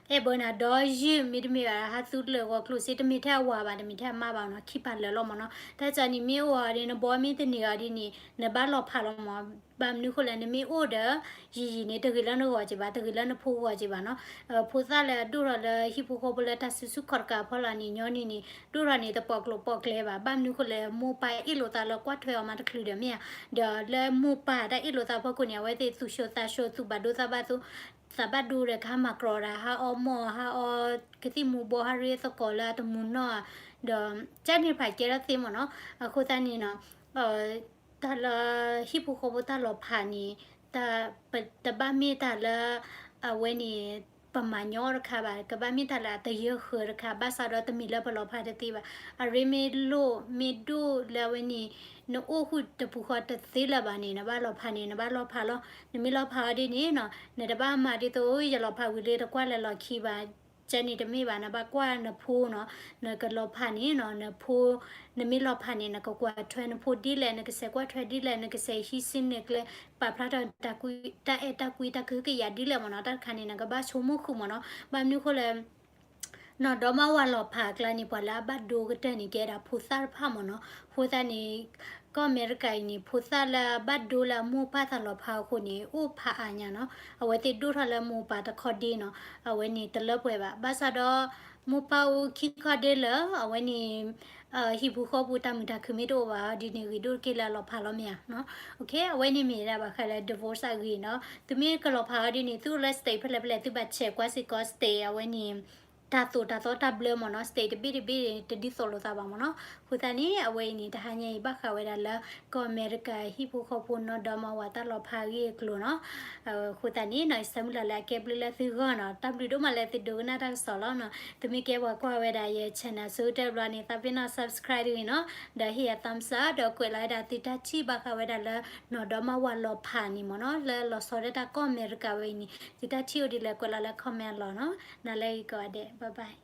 အဲၣ်ဘၢနၤဒီယုၢ်, မ့တမ့ၢ်ဘၣ် ဟးသူတလၢာ်ဂီၤကျိၣ်စ့ တမ့ၢ်ထဲအဝၤဘၣ် တမ့ၢ်ထဲအမါဘၣ်နီၤ, ခံပာ်လၢာ်လီၤမ့ၢ်နီၤ. တၢ်ကၠီန့ၣ်မ့ၢ်အိၣ်အီၤဒီး နဘီမ့ၢ်တန့ၢ်အီၤဒ်န့ၣ် နဘၣ်လီၤဖးလီၤမ့ၢ်. ဘၣ်မနုၤဃိလဲၣ် နမ့ၢ်အိၣ်ဒီး ယံာ်ယံာ်န့ၣ် တဂ့ၤလၢနဂီၢ်က့ၤဘၣ်, တဂ့ၤလၢနဖိဂီၢ်က့ၤဘၣ်နီၤ. ဖိသၣ်လၢအဒိၣ်ထီၣ်လၢဟံၣ်ဖိဃီဖိလၢတၢ်စုဆူၣ်ခီၣ်တကးအဖီလာ်န့ၣ် ညီနုၢ်န့ၣ် ဒိၣ်ထီၣ်န့ၣ် တပိာ်ကျိၤပိာ်ကျဲဘၣ်. ဘၣ်မနုၤဃိလဲၣ် မိၢ်ပၢ်အ့ၣ်လိာ်သးလၢကွၢ်ထွဲအီၤမးတချုးဒီးမ့ၢ်ဧါ. ဒီးလၢမိၢ်ပၢ်တၢ်အ့ၣ်လိာ်သးအဖီခိၣ်န့ၣ် အဝဲသ့ၣ်သူၣ်ဆှိသးဆှိ သူၣ်ဘၣ်ဒိသးဘၣ်ဒိ, သးဘၣ်ဒိဒီးကဟးမၤကြီဒီး ဟးအီမိၢ် ဟးအီကသံၣ်မူၤဘှီး ဟးရ့သကိးလၢအတမူၤနီၢ်ဧါ. ဒီးကၠီန့ၣ်ဖးကဲထီၣ်သ့မ့ၢ်နီၤ. အဃိသတးန့ၣ်နီၤ တၢ်လၢဟံၣ်ဖိဃီဖိတၢ်လီၤဖးန့ၣ် တဘၣ်မ့ၢ်တၢ်လၢ အဝဲန့ၣ် ပမၤညီတခါဘၣ်, ကဘၣ်မ့ၢ်တၢ်လၢအတယၢၤဃၢၤတခါ, ဘၣ်ဆၣ်ဒီးတမ့ၢ်လၢပလီၤဖးတသ့ဘၣ်. အရ့မ့ၢ်လိၣ်မ့ၢ်ဒိၣ်လၢအဝဲန့ၣ် နအိၣ်ဃုာ်တပူၤဃီတသ့လၢၤဘၣ်န့ၣ် နဘၣ်လီၤဖးန့ၣ် နဘၣ်လီၤဖးလီၤ. နမ့ၢ်လီၤဖးအီၤဒ်န့ၣ်နီၤ နတဘၣ်မၤဒ်သိး ယလီၤဖးဝံၤလၢတကွၢ်လၢလီၢ်ခံဘၣ် ကဲန့ၣ်တမ့ၢ်ဘၣ်, နဘၣ်ကွၢ်နဖိနီၤ, နကလီၤဖးန့ၣ်နီၤ နဖိ, နမ့ၢ်လီၤဖးန့ၣ် နကကွၢ်ထွဲနဖိဒ်လဲၣ်, နကစဲးကွၢ်ထွဲဒ်လဲၣ်, နကစဲးဟံးစုနဲၣ်ကျဲ ပာ်ဖျါထီၣ်တၢ်အဲၣ်တၢ်ကွံတၢ်ကဟုကယာ်ဒ်လဲၣ်မ့ၢ်နီၤ. တၢ်တခါန့ၣ် နကဘၣ်ဆိကမိၣ်ဃုာ်မ့ၢ်နီၤ. ဘၣ်မနုၤဃိလဲၣ် နီၢ်ဒီမါဝၤလီၤဖးအကျါန့ၣ် ပှၤလၢအဘၣ်ဒိကတၢၢ်န့ၣ် ကဲဒၣ်ဖိသၣ်တဖၣ်မ့ၢ်နီၤ. အဃိသတးန့ၣ် ကီၢ်အမဲရကၤအံၤန့ၣ် ဖိသၣ်လၢအဘၣ်ဒိလၢအမိၢ်ပၢ်တၢ်လီၤဖးအဃိန့ၣ် အိၣ်ဖးအါညါနီၤ. အဝဲသ့ၣ်ဒိၣ်ထီၣ်လၢမိၢ်ပၢ်တခီဒ့နီၤ, အဝဲန့ၣ်တလၢပှဲၤဘၣ်. ဘၣ်ဆၣ်ဒီး မိၢ်ပၢ်အိၣ်ခံခီဒ့လၢ အဝဲန့ၣ် ဟံၣ်ပူၤဃီပူၤတၢ်မုာ်တၢ်ခုၣ်မ့ၢ်တအိၣ်ဘၣ်အီၤဒ်န့ၣ် ဂ့ၤဒိၣ်တက့ၢ်လၢအလီၤဖးလီၤမ့ၢ်ဧါ. အဝဲန့ၣ်မ့ၢ်ဒၣ်ဘၣ်ဃးလၢ divorce အဂ့ၢ်နီၤ. သုမ့ၢ်ကလီၤဖးအီၤဒ်န့ၣ် သုအိၣ်လၢ state ဖဲလဲၣ်ဖဲလဲၣ် သုဘၣ်ဆဲးကွၢ်စ့ၢ်ကီး state အဝဲန့ၣ် တၢ်သိၣ်တၢ်သီတၢ်ဘျၢမ့ၢ်နီၤ. state တဘ့ၣ်တဘ့ၣ်တဒ်သိးလိာ်သးဘၣ်မ့ၢ်နီၤ. အဃိသတးန့ၣ် အဝဲအံၤန့ၣ် တဟါညါအံၤဘၣ်ဃးဝဲဒၣ်လၢ ကီၢ်အမဲရကၤဟံၣ်ဖိဃီဖိနီၢ်ဒီမါဝၤတၢ်လီၤဖးအဂ့ၢ်အကျိၤနီၤ. အဃိသတးန့ၣ်နီၤ ယဆၢမုၢ်လၢ်လၢအကဲဘျုးလၢသုဂီၢ်နီၤ. တၢ်ဘျုးဒိၣ်မးလၢသုဒိကနၣ်တၢ်ကစီၣ်လီၤနီၤ. သုမ့ၢ်ကဲပှၤကွၢ်ဝဲဒၣ်ယ channel ဆိကတၢၢ်ဘျီန့ၣ် သးပ့ၤနီၣ် subscribe တဂ့ၤနီၤ. ဒီးဟ့ၣ်ယၤ thumbs up ဒီးကွဲးလီၤဝဲဒၣ်သုတၢ်ထံၣ်ဘၣ်ဃးဝဲဒၣ်လၢ နီၢ်ဒီမါဝၤလီၤဖးန့ၣ်မ့ၢ်နီၤ လၢလီၤဆီဒၣ်တၢ်ကီၢ်အမဲရကၤဝဲအံၤန့ၣ် သုတၢ်ထံၣ်အိၣ်ဒ်လဲၣ် ကွဲးလီၤလၢ comment အလီၢ်နီၤ. နၤလၢဂ့ၤကိးဂၤဒဲး bye bye.